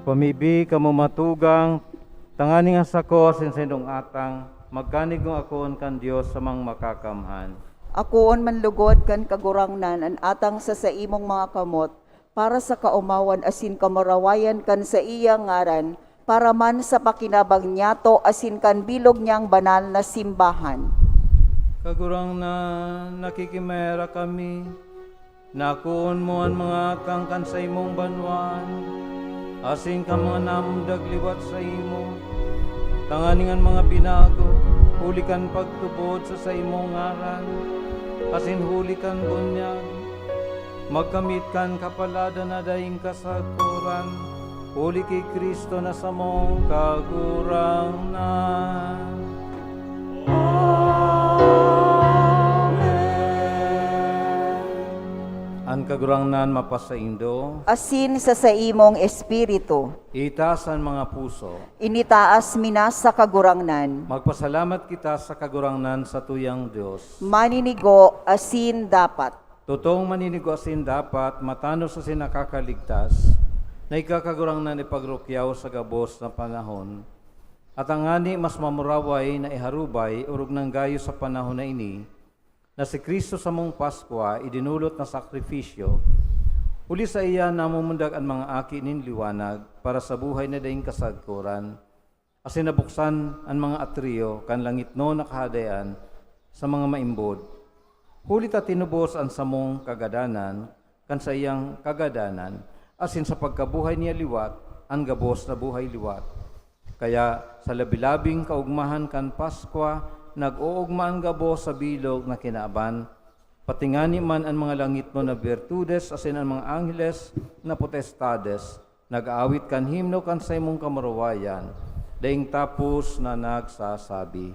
Pamibi kamo matugang, tanganing an sako asin saindong atang magkanigong akoon kan Dios sa mga makakamhan. Akoon man lugod kan Kagurangnan an atang sa saimong mga kamot, para sa kaomawan asin kamurawayan kan saiyang ngaran, para man sa pakinabang niyato asin kan bilog niyang banal na simbahan. Kagurangnan, nakikimerak kami, nakoon mo an mga atang kan saimong banwaan, asin kan mga namundag liwat saimo, tanganing an mga binago, huli kan pagtubod sa saimong ngaran, asin huli kan bunyag, magkamit kan kapaladan na daing kasagkoran, huli ki Cristo na samong Kagurangnan. Amen. An Kagurangnan mapasaindo. Asin sa saimong espiritu. Itaas an mga puso. Initaas mi na sa Kagurangnan. Magpasalamat kita sa Kagurangnan, satuyang Dios. Maninigo asin dapat. Totoong maninigo asin dapat, matanos asin nakakaligtas, na ika, Kagurangnan, ipagrukyaw sa gabos na panahon. At tangani mas mamuraway na iharubay, orog nang gayo sa panahon na ini, na si Cristo samong Paskwa, idinolot na sakrifisyo, huli saiya namumundag an mga aki nin liwanag para sa buhay na daing kasagkoran, asin nabuksan an mga atriyo kan langitnon na kahadean sa mga maimbod, huli ta tinubos an samong kagadanan kan saiyang kagadanan, asin sa pagkabuhay niya liwat, an gabos na buhay liwat. Kaya, sa labi-labing kaogmahan kan Paskwa, nag-oogma an gabos sa bilog na kinaban, pati ngani man an mga langitnon na birtudes asin an mga angheles na potestades, nag-aawit kan himno kan saimong kamurawayan, daing tapos na nagsasabi.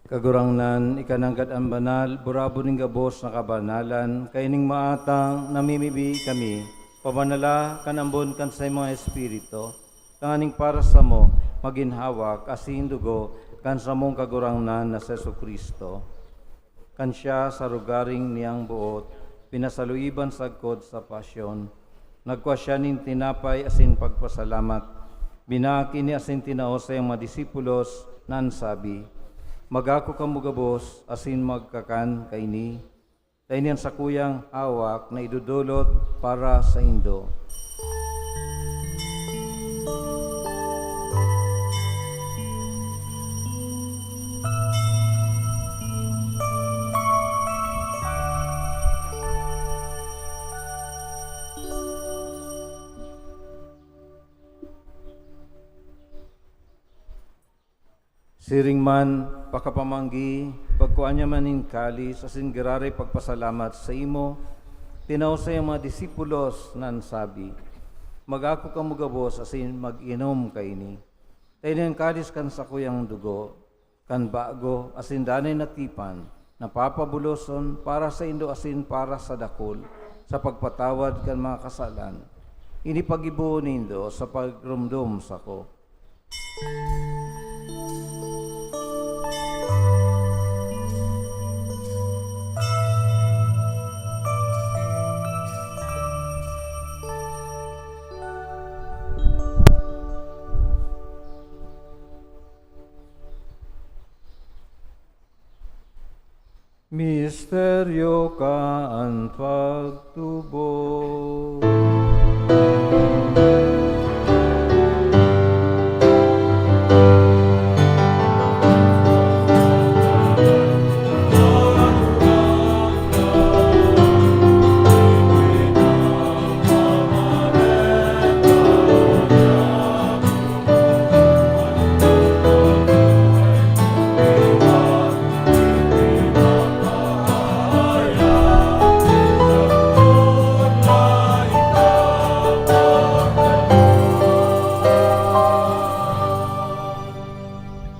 Kagurangnan, ika nanggad an banal, burabod nin gabos na kabanalan, kaining maatang namimibi kami, pabanala kan ambon kan saimong Espiritu, tanganing para samo magin hawak asin dugo kan samong Kagurangnan na si Jesu-Cristo. Kan siya sa rogaring niyang boot, pinasaluiban sagkod sa pasyon, nagkua siya nin tinapay asin pagpasalamat, binaak ini asin tinao sa iyang mga disipulos na an sabi, "Mag-ako kamo gabos asin magkakan kaini, ta ini an sakuyang hawak na idodolot para saindo." Siring man, pakapamanggi, pagkua niya man nin kalis asin giraray pagpasalamat saimo, tinao sa iyang mga disipulos na an sabi, "Mag-ako kamo gabos asin mag-inom kaini. Ta ini an kalis kan sakuyang dugo, kan bago asin danay na tipan, na papabuloson para saindo asin para sa dakul, sa pagpatawad kan mga kasalan. Ini paggibohon nindo sa pagromdom sako. Misteryo kan pagtubod.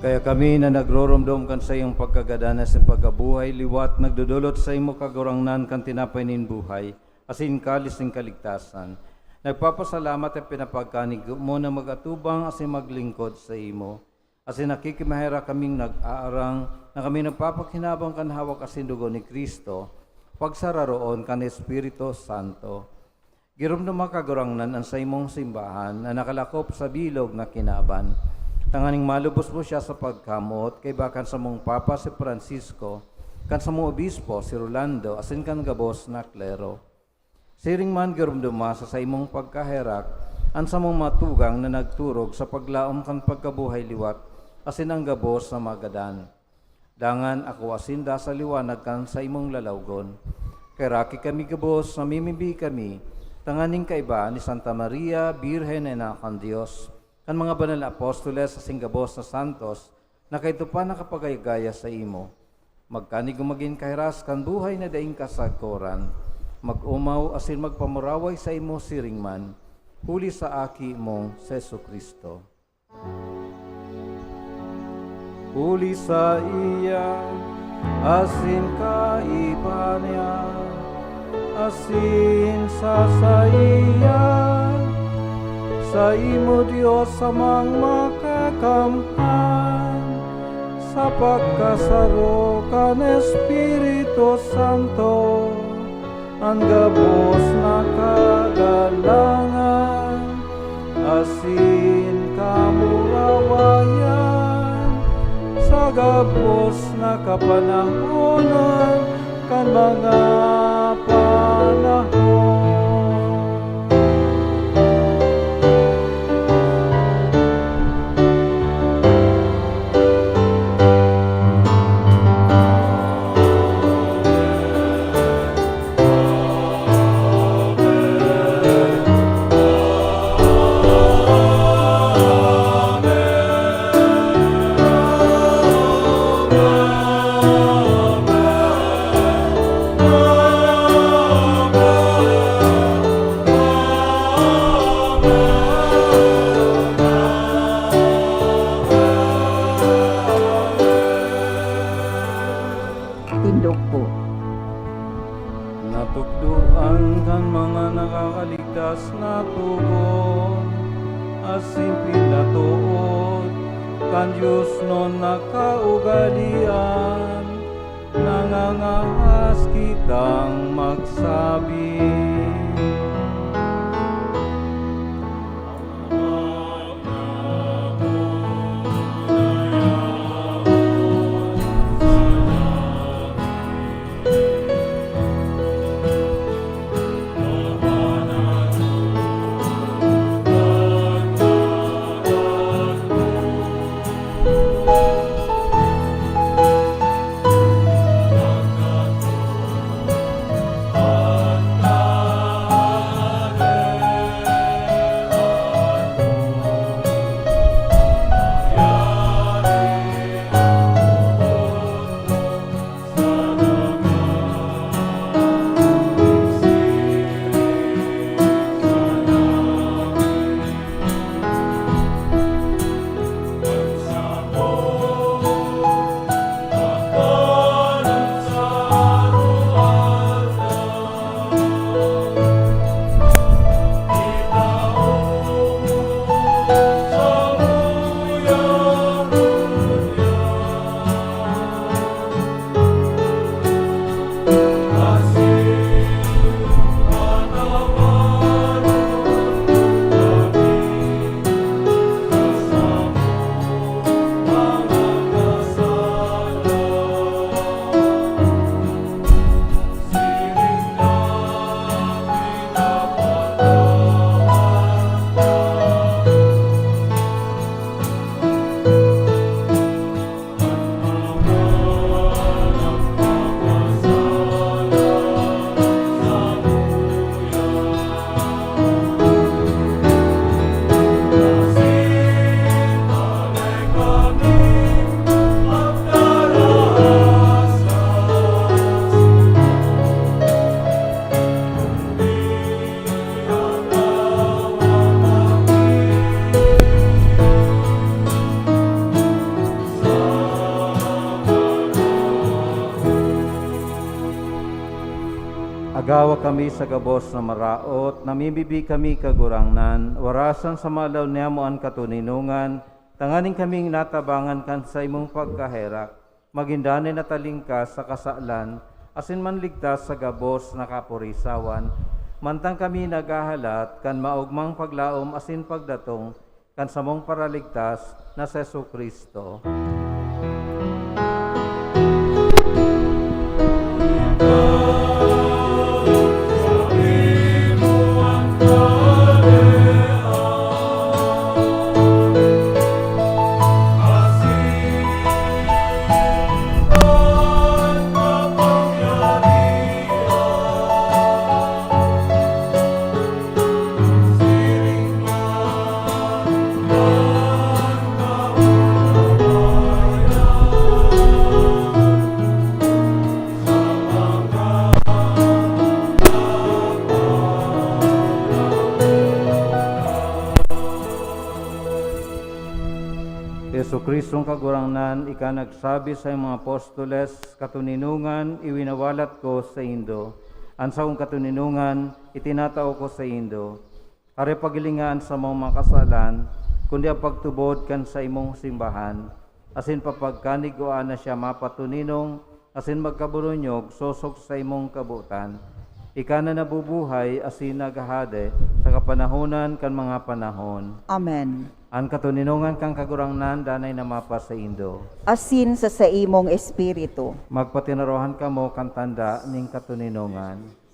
Kaya kami na nagroromdom kan saiyong pagkagadan asin pagkabuhay liwat, nagdodolot saimo, Kagurangnan, kan tinapay nin buhay asin kalis nin kaligtasan. Nagpapasalamat at pinapagkanigo mo na mag-atubang asin maglingkod saimo. Asin nakikimaherak kaming nag-aarang na kami nagpapakinaban kan hawak asin dugo ni Cristo, pagsararoon kan Espiritu Santo. Giromdoma, Kagurangnan, an saimong simbahan na nakalakop sa bilog na kinaban, tanganing malubos mo siya sa pagkamoot kaiba kan samong Papa si Francisco, kan samong Obispo si Rolando, asin kan gabos na klero. Siring man, giromdoma sa saimong pagkaherak an samong mga tugang na nagturog sa paglaom kan pagkabuhay liwat asin an gabos na magadan. Dangan akoa sinda sa liwanag kan saimong lalawgon. Kaheraki kami gabos, namimibi kami tanganing kaiba ni Santa Maria, Birhen na Ina kan Dios, kan mga banal na apostoles asin gabos na santos, na kaidto pa nakapagaya-gaya saimo. Magkanigo magin kahiras kan buhay na daing kasagkoran. Mag-omaw asin magpamuraway saimo siring man, huli sa Aki mong si Jesu-Cristo. Huli saiya, asin kaiba niya, asin sa saiya, saimo, Dios Amang Makakamhan, sa pagkasaro kan Espiritu Santo, an gabos na kagalangan asin kamurawayan sa gabos na kapanahonan kan mga panahon. Tindog po. Natukdoan kan mga nakakaligtas na togon, asin pinatood kan diosnon na kaugalean, nangangahas kitang magsabi. Kami sa gabos na maraot, namimibi kami, Kagurangnan, warasan sa malaw niyamo an katoninongan, tanganing kaming natabangan kan saimong pagkaherak, magin danay na talingkas sa kasalan, asin manligtas sa gabos na kapurisawan, mantang kami naghahalat kan maogmang paglaom asin pagdatong kan samong Paraligtas na si Jesu-Cristo. Jesu-Cristong Kagurangnan, ika nagsabi sa iyong mga apostoles, "Katoninongan, iwinawalat ko saindo. An sakong katoninongan, itinatao ko saindo." Kare paghilinga an samong mga kasalan, kundi an pagtubod kan saimong simbahan, asin papagkanigua na siya mapatoninong asin magkaburunyog sosog sa saimong kabotan. Ika na nabubuhay asin naghahade sa kapanahonan kan mga panahon. Amen. An katoninongan kan Kagurangnan danay na mapasaindo. Asin sa saimong espiritu. Magpatinarohan kamo kan tanda nin katoninongan.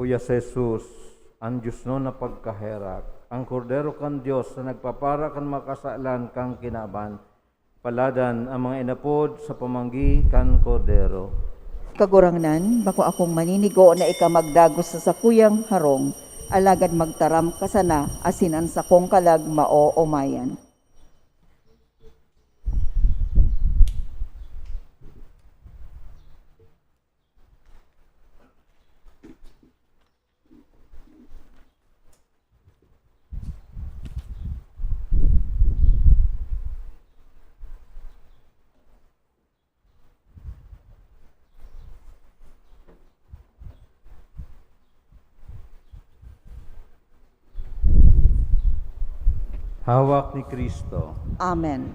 Uya si Jesus, an diosnon na pagkaherak, an Kordero kan Dios na nagpapara kan mga kasalan kan kinaban. Paladan an mga inapod sa pamanggi kan Kordero. Kagurangnan, bako akong maninigo na ika magdagos sa sakuyang harong, alagad magtaram ka sana asin an sakong kalag maoomayan. Hawak ni Cristo. Amen.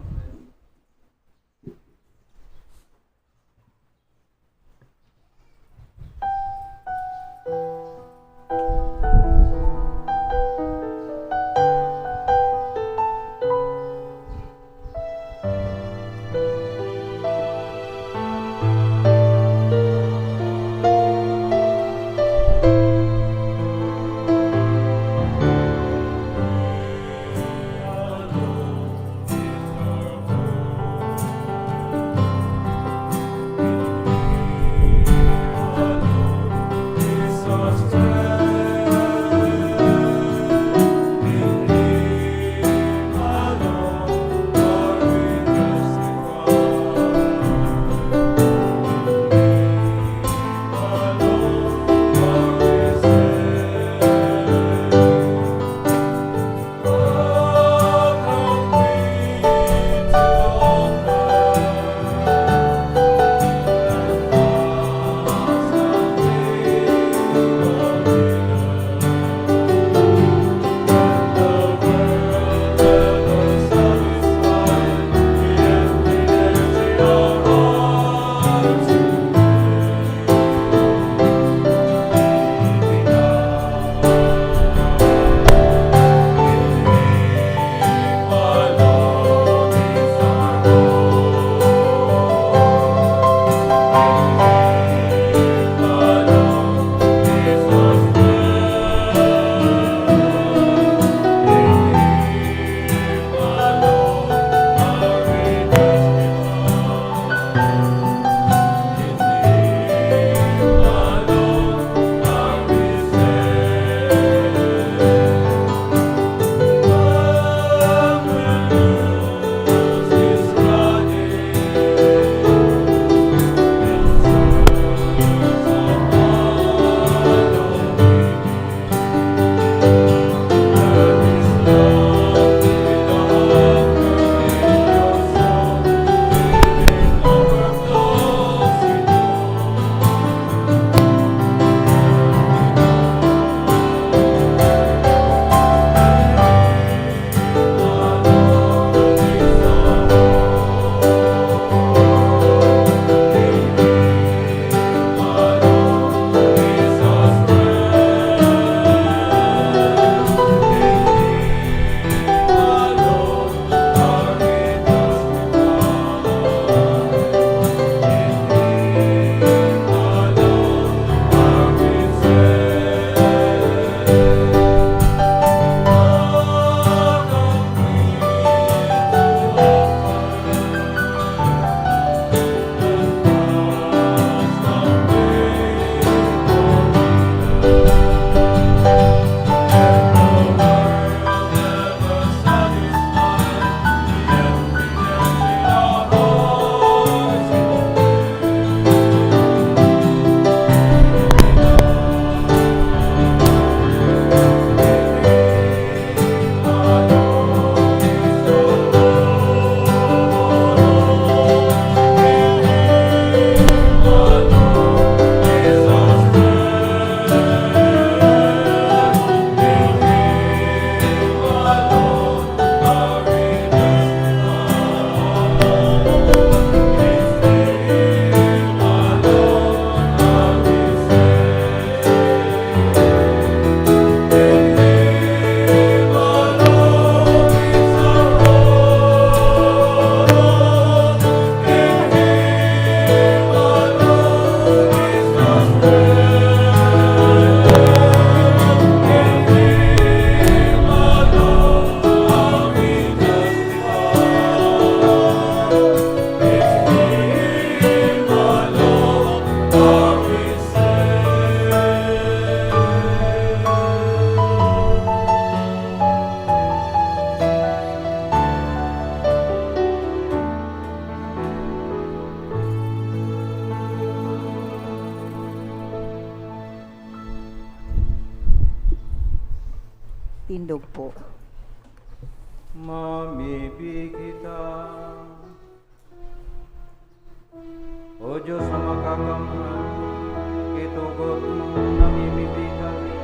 Tindog po. Mamibi kita. O Diyos na makakamhan, itugot mo, namimibi kami,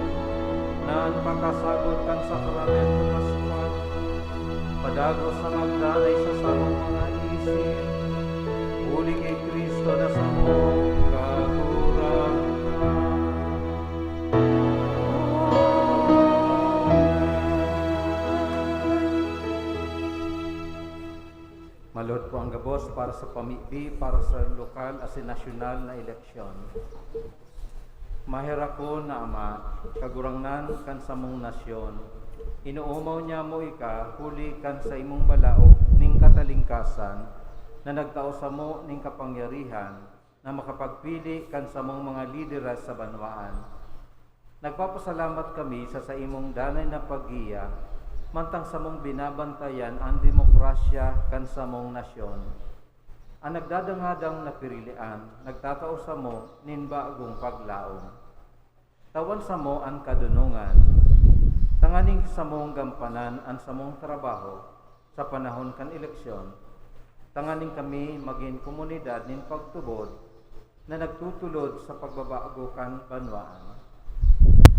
na an pakasagod kan Sakramento Pascual, padagos na magdanay sa samong mga isip, huli ki Cristo na samong Kagurangnan. Maluhod po ang gabos para sa pamibi para sa lokal asin nasyonal na eleksyon. Maherakon na Ama, Kagurangnan kan samong nasyon, inoomaw niamo ika huli kan saimong balaog nin katalingkasan na nagtao samo nin kapangyarihan na makapagpili kan samong mga lideres sa banwaan. Nagpapasalamat kami sa saimong danay na paggiya, mantang samong binabantayan an demokrasya kan samong nasyon. An nagdadangadang na pirilian nagtatao samo nin bagong paglaom. Tawan samo an kadonongan, tanganing samong gampanan an samong trabaho sa panahon kan eleksyon, tanganing kami magin komunidad nin pagtubod na nagtutulod sa pagbabago kan banwaan.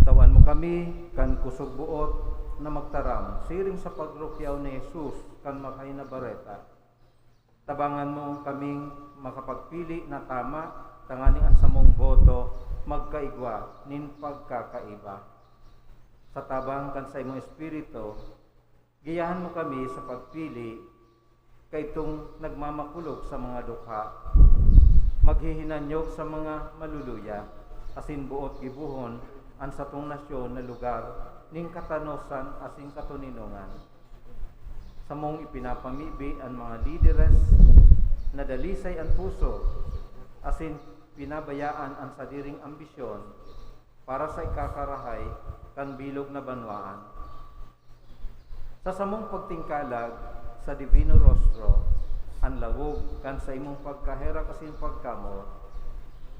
Tawan mo kami kan kusog boot na magtaram siring sa pagrukyaw ni Jesus kan Marahay na Bareta. Tabangan mo kaming makapagpili na tama, tanganing an samong boto magkaigwa nin pagkakaiba. Sa tabang kan saimong Espiritu, giyahan mo kami sa pagpili kaidtong nagmamakulog sa mga dukha, maghihinanyog sa mga maluluya, asin boot gibohon an satong nasyon na lugar nin katanosan asin katoninongan. Samong ipinapamibi an mga lideres na dalisay an puso asin pinabayaan an sadiring ambisyon para sa ikakarahay kan bilog na banwaan. Sa samong pagtingkalag sa Divino Rostro, an lawog kan saimong pagkaherak asin pagkamoot,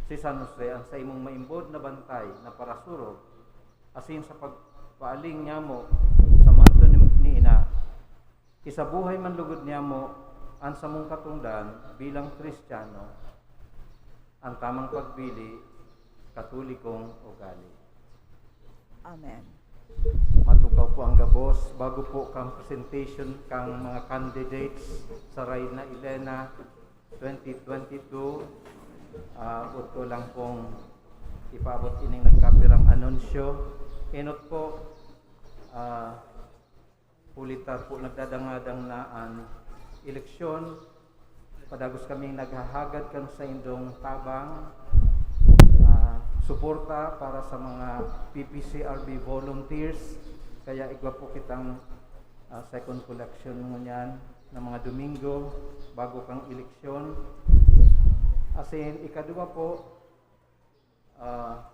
si San Jose an saimong maimbod na bantay na parasurog, asin sa pagpaaling niamo sa manto ni, ni Ina, isabuhay man lugod niamo an samong katongdan bilang Kristiyano, an tamang pagpili, Katolikong ugali. Amen. Matukaw po ang gabos. Bago po kang presentation kang mga candidates sa Reina Elena twenty twenty-two, ah, abot ko lang pong ipaabot ining nagkapirang anunsyo. Enot po, ah, huli ta po nagdadangadang na an eleksyon. Padagos kaming naghahagad kan saindong tabang, ah, suporta para sa mga P P C R B volunteers. Kaya igwa po kitang, ah, second collection ngunyan na mga Domingo bago kang eleksyon. Asin, ikaduwa po, ah,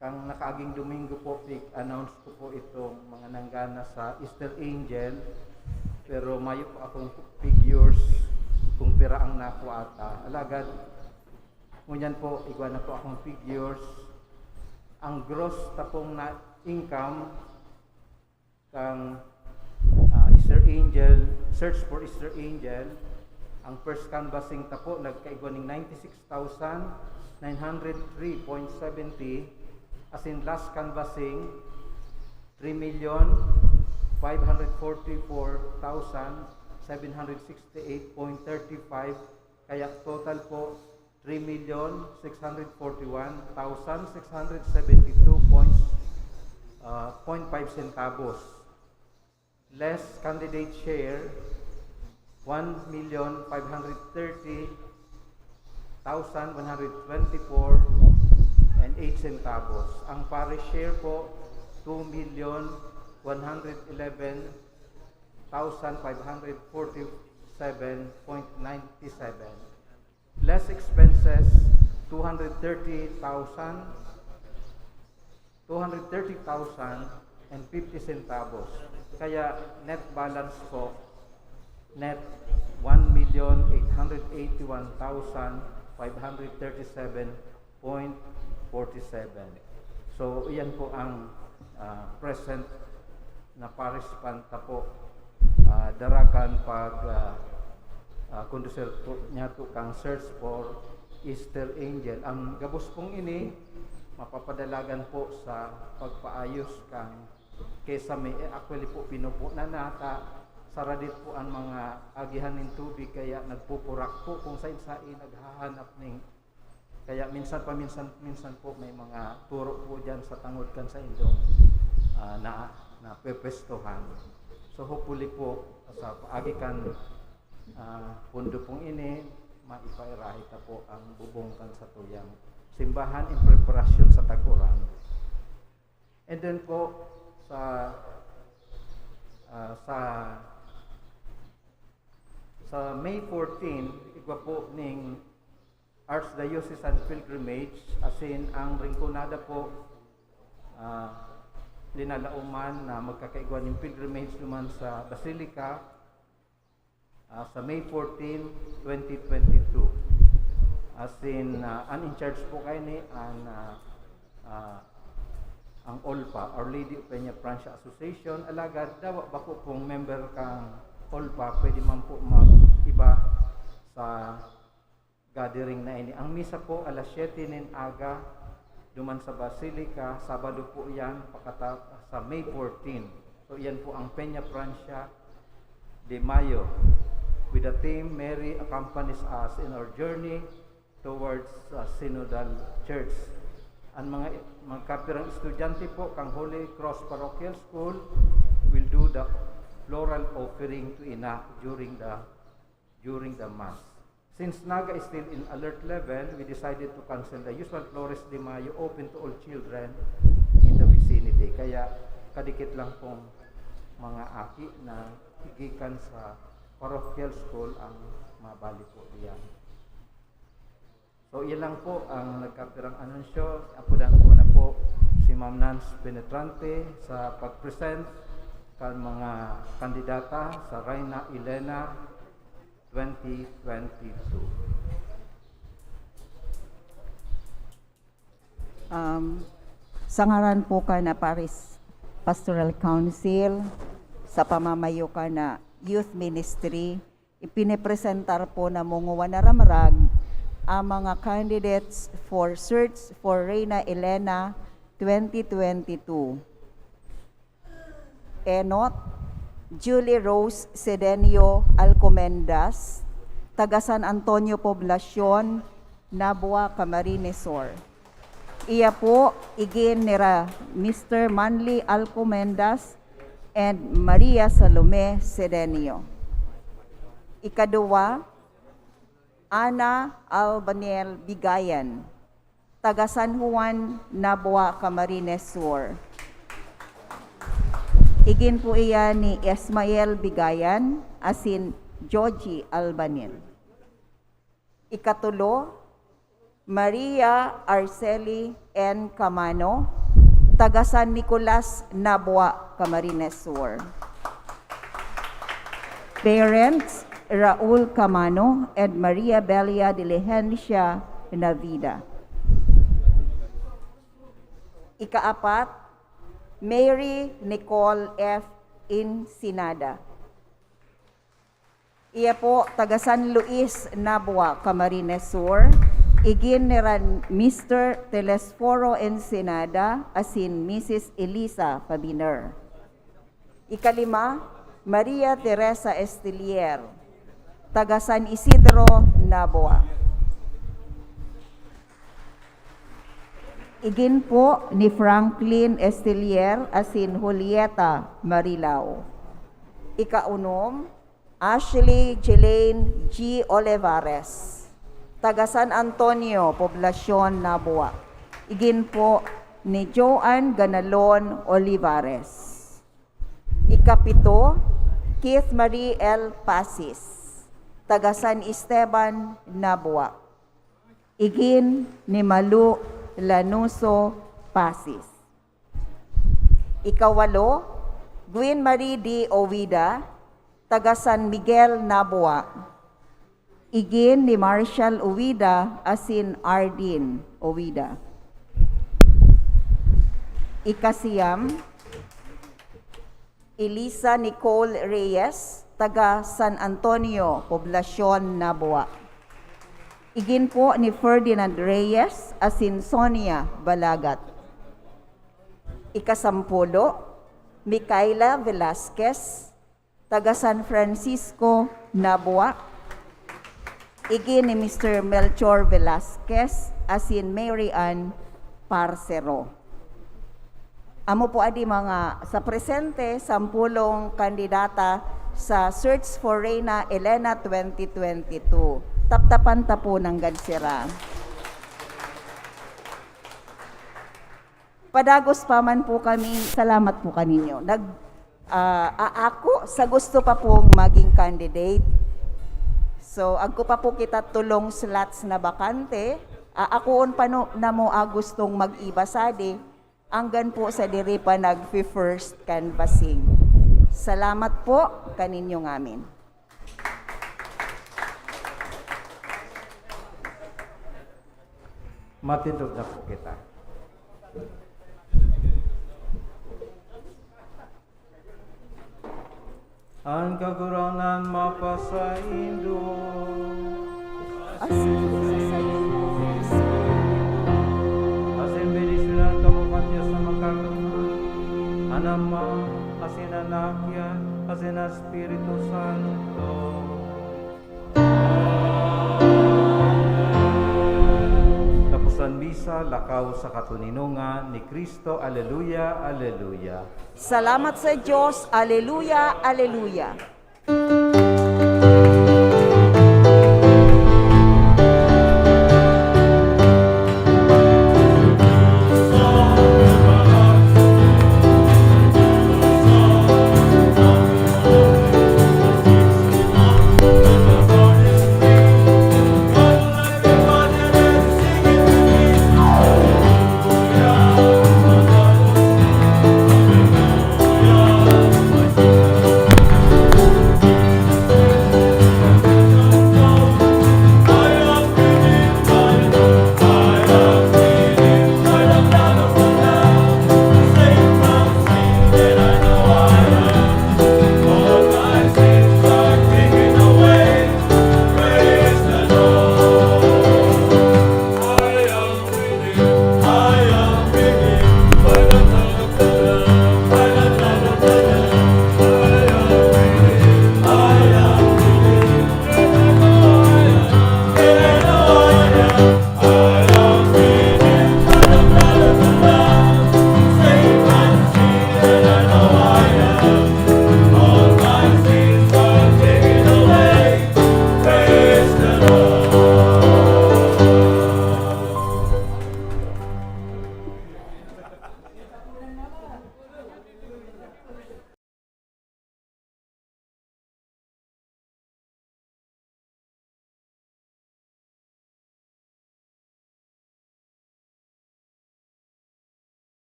Kan nakaaging Domingo po, pig-announce ko po itong mga nanggana sa Easter Angel, pero mayo po akong figures kung pira ang nakuha ta. Alagad, ngunyan po, igwa na po akong figures. Ang gross ta pong na income, kan, ah, Easter Angel, Search for Easter Angel, ang first canvassing ta po nagkaigwa ning ninety-six thousand nine hundred three point seventy, asin last canvassing, three million five hundred forty-four thousand seven hundred sixty-eight point thirty-five, kaya total po, three million six hundred forty-one thousand six hundred seventy-two points, ah, point five centavos. Less candidate share, one million five hundred thirty thousand one hundred twenty-four and eight centavos. Ang parish share po, two million one hundred eleven thousand five hundred forty-seven point ninety-seven. Less expenses, two hundred thirty thousand, two hundred thirty thousand and fifty centavos. Kaya net balance po, net one million eight hundred eighty-one thousand five hundred thirty-seven point forty-seven. So, iyan po ang, ah, present na participant ta po, ah, dara kan pag, ah, ah, conducir po niyato kan Search for Easter Angel. Ang gabos pong ini, mapapadalagan po sa pagpaayos kan kesame. Eh, actually po, pinupo na nata, saradit po ang mga agihan nin tubig, kaya nagpupurak po kung sain-sain naghahanap ning, kaya minsan paminsan-minsan po may mga turo po diyan sa tangod kan saindong, ah, na, napepwestuhan. So, hopefully po, sa paagi kan, ah, pondo pong ini, maipairahi ta po ang bubong kan satuyang simbahan in preparasyon sa tag-uran. And then po, sa, ah, sa, sa May fourteen, igwa po ning Archdiocesan Pilgrimage, asin ang Rinconada po, ah, linalaoman na magkakaigwa nin pilgrimage duman sa Basilica, ah, sa May fourteen, twenty twenty-two. Asin, ah, an in charge po kaini an, ah, ah, ang OLPA, Our Lady of Peña Francia Association. Alagad, dawa bako pong member kang OLPA, pwede man po mag-iba sa gathering na ini. Ang misa po, alas siyete nin aga, duman sa Basilica, Sabado po iyan, pakata-, sa May fourteen. So, iyan po ang Peña Francia de Mayo, with the theme, "Mary accompanies us in our journey towards a synodal church." Ang mga, mga kapirang estudyante po kang Holy Cross Parochial School will do the floral offering to Ina during the, during the Mass. Since Naga is still in alert level, we decided to cancel the usual Flores de Mayo open to all children in the vicinity. Kaya kadikit lang pong mga aki na gikan sa parochial school ang mabali po diyan. So, iyan lang po ang nagkapirang anunsyo. Apodan ko na po si Ma'am Nance Penetrante sa pag-present kan mga kandidata sa Reina Elena twenty twenty-two. Um, sa ngaran po kan Parish Pastoral Council, sa pamamayo kan Youth Ministry, ipinepresentar po namong wana ramrag ang mga candidates for Search for Reina Elena twenty twenty-two. Enot, Julie Rose Sedenio Alcomendas, taga San Antonio Poblacion, Nabua, Camarines Sur. Iya po igin nira Mister Manly Alcomendas and Maria Salome Sedenio. Ikaduwa, Ana Albaniel Bigayan, taga San Juan, Nabua, Camarines Sur. Igin po iyan ni Ismael Bigayan asin Georgie Albanil. Ikatulo, Maria Arceli N. Camano, taga San Nicolas, Nabua, Camarines Sur. Parents, Raul Camano and Maria Belia Diligencia Navida. Ikaapat, Mary Nicole F. Ensenada. Iya po, taga San Luis, Nabua, Camarines Sur. Igin nira Mister Telesforo Ensenada asin Missus Elisa Fabiner. Ikalima, Maria Teresa Estilier, taga San Isidro, Nabua. Igin po ni Franklin Estilier asin Julieta Marilao. Ikaunom, Ashley Jelaine G. Olivares, taga San Antonio, Poblacion, Nabua. Igin po ni Joan Ganalon Olivares. Ikapito, Keith Marie L. Pasis, taga San Esteban, Nabua. Igin ni Malu Lanuso Pasis. Ikawalo, Gwen Marie D. Ovida, taga San Miguel, Nabua. Igin ni Marshall Ovida asin Ardin Ovida. Ikasiyam, Elisa Nicole Reyes, taga San Antonio, Poblacion, Nabua. Igin po ni Ferdinand Reyes asin Sonia Balagat. Ikasampulo, Micaela Velasquez, taga San Francisco, Nabua. Igin ni Mister Melchor Velasquez asin Mary Ann Parcero. Amo po adi mga sa presente, sampulong kandidata sa Search for Reyna Elena twenty twenty-two. Taptapan ta po nanggad sira. Padagos pa man po kami, salamat po kaninyo. Nag, ah, aako sa gusto pa pong maging candidate. So, agko pa po kita tulong slots na bakante, aakoon pa no, na mo, ah, gustong mag-iba sadi, anggan po sa diri pa nag-first canvassing. Salamat po kaninyo ngamin. Matindog na po kita. An Kagurangnan mapasaindo. Asin sa sayo, Asin bendisyonan kamo kan Dios na Makakangaran, an Ama, asin an Anak, asin an Espiritu Santo. Tapos an misa, lakaw sa katoninongan ni Cristo. Aleluya, aleluya. Salamat sa Diyos. Aleluya, aleluya.